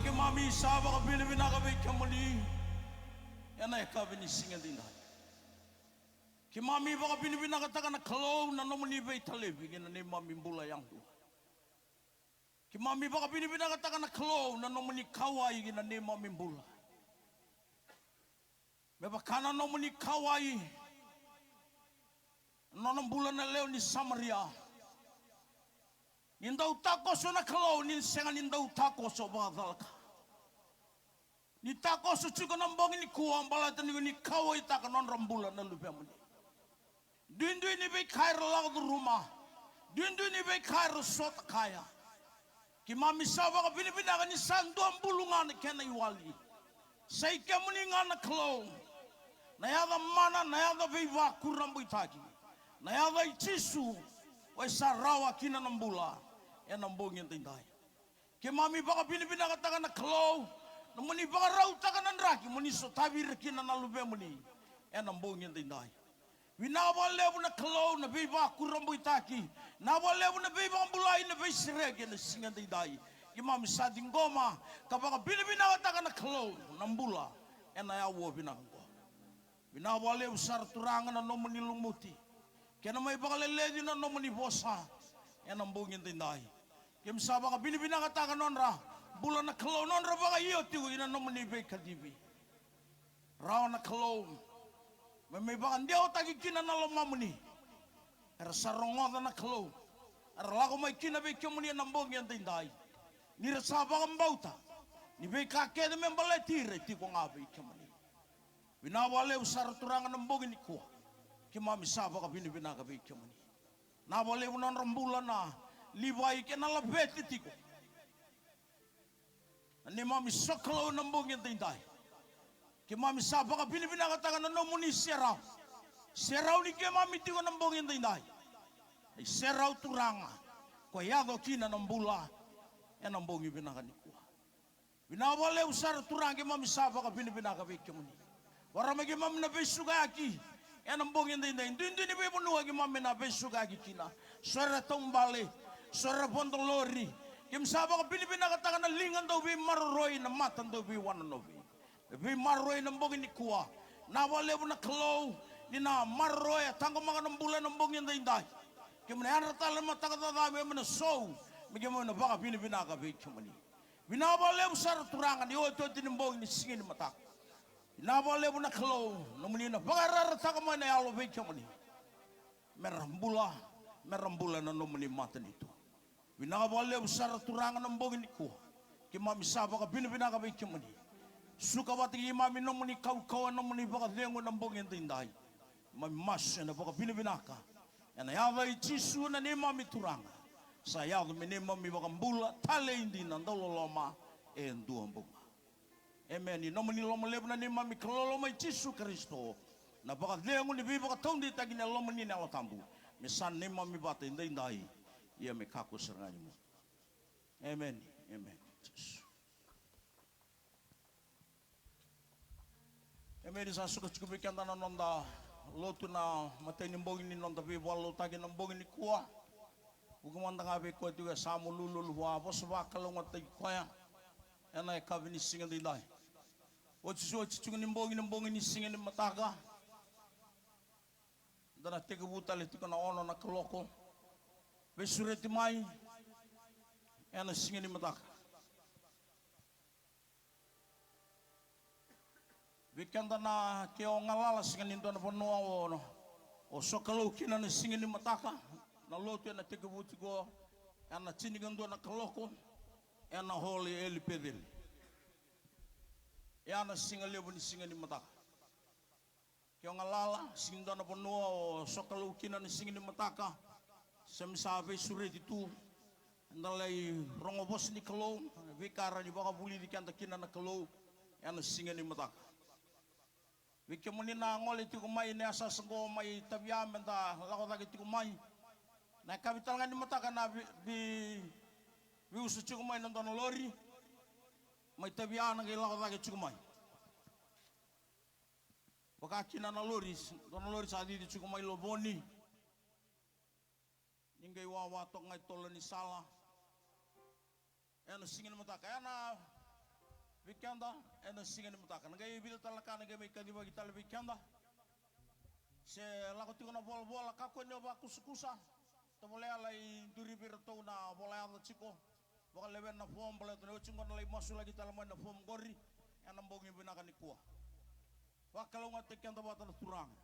Keimami sa vakavinavinaka vei kemuni ena yakavi ni siga edaidai. Keimami vakavinavinakataka na Kalou na nomuni veitalevi ki na neimami bula yadua. Keimami vakavinavinakataka na Kalou na nomuni kauwai ki na neimami bula. Me vaka na nomuni kauwai na nona bula na lewe ni Samaria. Ni dau takoso na Kalou, ni sega ni dau takoso vakacalaka. Ni takoso tiko na bogi nikua baleta ni ni kauwaitaka nodra bula na luvemuni. Duidui ni veika era lako curuma, duidui ni veika era sota kaya. Keimami sa vakavinavinaka ni sa dua bulu ga na kena iwali. Sa i kemuni ga na Kalou. Na yaca mana, na yaca veivakurabuitaki, na yaca i Jisu, o e sa rawa kina na bula ena bogi edaidai. Keimami vakavinavinakataka na Kalou na moni vakarautaka na draki moni sotavi ira kina na luvemuni ena bogi edaidai. Vinaka vakalevu na Kalou na veivakurabuitaki, vinaka vakalevu na veivakabulai, na veisereki ena siga edaidai. Keimami sa ciqoma ka vakavinavinakataka na Kalou na bula ena yaua vinaka oqo. Vinaka vakalevu sara Turaga na nomuni lumuti kei na mai vakaleleci na nomuni vosa ena bogi edaidai. Keimami sa vakavinavinakataka nodra bula na Kalou, nodra vakaio tiko ina nomuni veikacivi. Rawa na Kalou me mai vakadewataki kina na lomamuni. Era sa rogoca na Kalou, era lako mai kina vei kemuni ena bogi edaidai. Ni ra sa vakabauta ni veika kece me baleti ira e tiko ga vei kemuni. Vinaka vakalevu sara Turaga na bogi nikua. Keimami sa vakavinavinaka vei kemuni. Vinaka vakalevu nodra bula na Livai kei na laveti tiko na neimami sokalou na bogi edaidai. Keimami sa vakavinavinakataka na nomuni serau. Serau ni keimami tiko na bogi edaidai. Na iserau Turaga ko yaco kina na bula ena bogi vinaka nikua. Vinaka vakalevu sara Turaga, keimami sa vakavinavinaka vei kemuni. Vakarau mai keimami na veisukayaki ena bogi edaidai. Duidui ni veivanua keimami na veisukayaki kina. So era taubale, so era vodo lori. Keimami sa vakavinavinakataka na liga dau veimaroroi, na mata dau veiwanonovi. Na veimaroroi na bogi nikua. Vinaka vakalevu na Kalou ni na maroroi, a taqomaka na bula ena bogi edaidai. Keimami na yadra tale na mataka caca, keimami na sou me keimami na vakavinavinaka vei kemuni. Vinaka vakalevu sara Turaga ni otioti ni bogi ni siga ni mataka. Vinaka vakalevu na Kalou nomuni na vakayarayarataka mai na yalo vei kemuni. Me ra bula, me ra bula na nomuni matanitu. Vinaka vakalevu sara Turaga na bogi nikua. Keimami sa vakavinavinaka vei kemuni. Suka vata kei keimami nomuni kaukauwa, nomuni vakacegu na bogi edaidai. Keimami masu ena vakavinavinaka ena yaca i Jisu na neimami Turaga. Sa yaco me neimami vakabula talei dina, dauloloma e dua bau ga. Emeni. Nomuni lomalevu na neimami Kalou loma i Jisu Karisito, na vakacegu ni veivakataudeitaki ni Lomani na Yalo Tabu, me sa neimami vata edaidai, ia me kakua sara ga ni mudu. Emeni. Emeni. Jisu. Emeni. Sa suka tiko vei keda na noda lotu na imatai ni bogi ni noda veivakalotutaki na bogi nikua. Vuki mada ga vei koya tiko e sa lululu vua, vosa vakalougatataki koya ena yakavi ni siga edaidai. Otioti tiko ni bogi, na bogi ni siga ni mataka. Da na tekivu tale tiko na ono na kaloko. Veisureti mai ena siga ni mataka. Vei keda na ke o galala, sega ni dua na vanua o, o sokalou kina na siga ni mataka. Na lotu ena tekivu tiko ena tinikadua na kaloko ena hall i Eli Peceli. Ia na siga levu ni siga ni mataka. Ke o galala, sega ni dua na vanua o sokalou kina na siga ni mataka, sa me sa veisureti tu. Eda lai rogo vosa ni Kalou, veika rawa ni vakavulici keda kina na Kalou ena siga ni mataka. Vei kemuni na gole tiko mai na yasayasa qo mai Tavia, meda lako cake tiko mai. Na yakavi tale ga ni mataka na vei, vei, veiusa tiko mai na dua na lori mai Tavia, na qai lako cake tiko mai. Vaka kina na lori, dua na lori sa cici tiko mai Lovoni. Ni qai wawa toka ga i tolo ni sala. Ena siga ni mataka, ena Keda ena siga ni mataka, na qai vica tale na ka na qai mai kacivaki tale vei keda. Se lako tiko na volavola, kakua ni o vakusakusa. Tovolea lai duri vei iratou na vola yaca tiko. Vakaleveni na fomu, baleta ni oti qo na lai masulaki tale mai na fomu qori ena bogi vinaka nikua. Vakalougatataki keda vata na Turaga.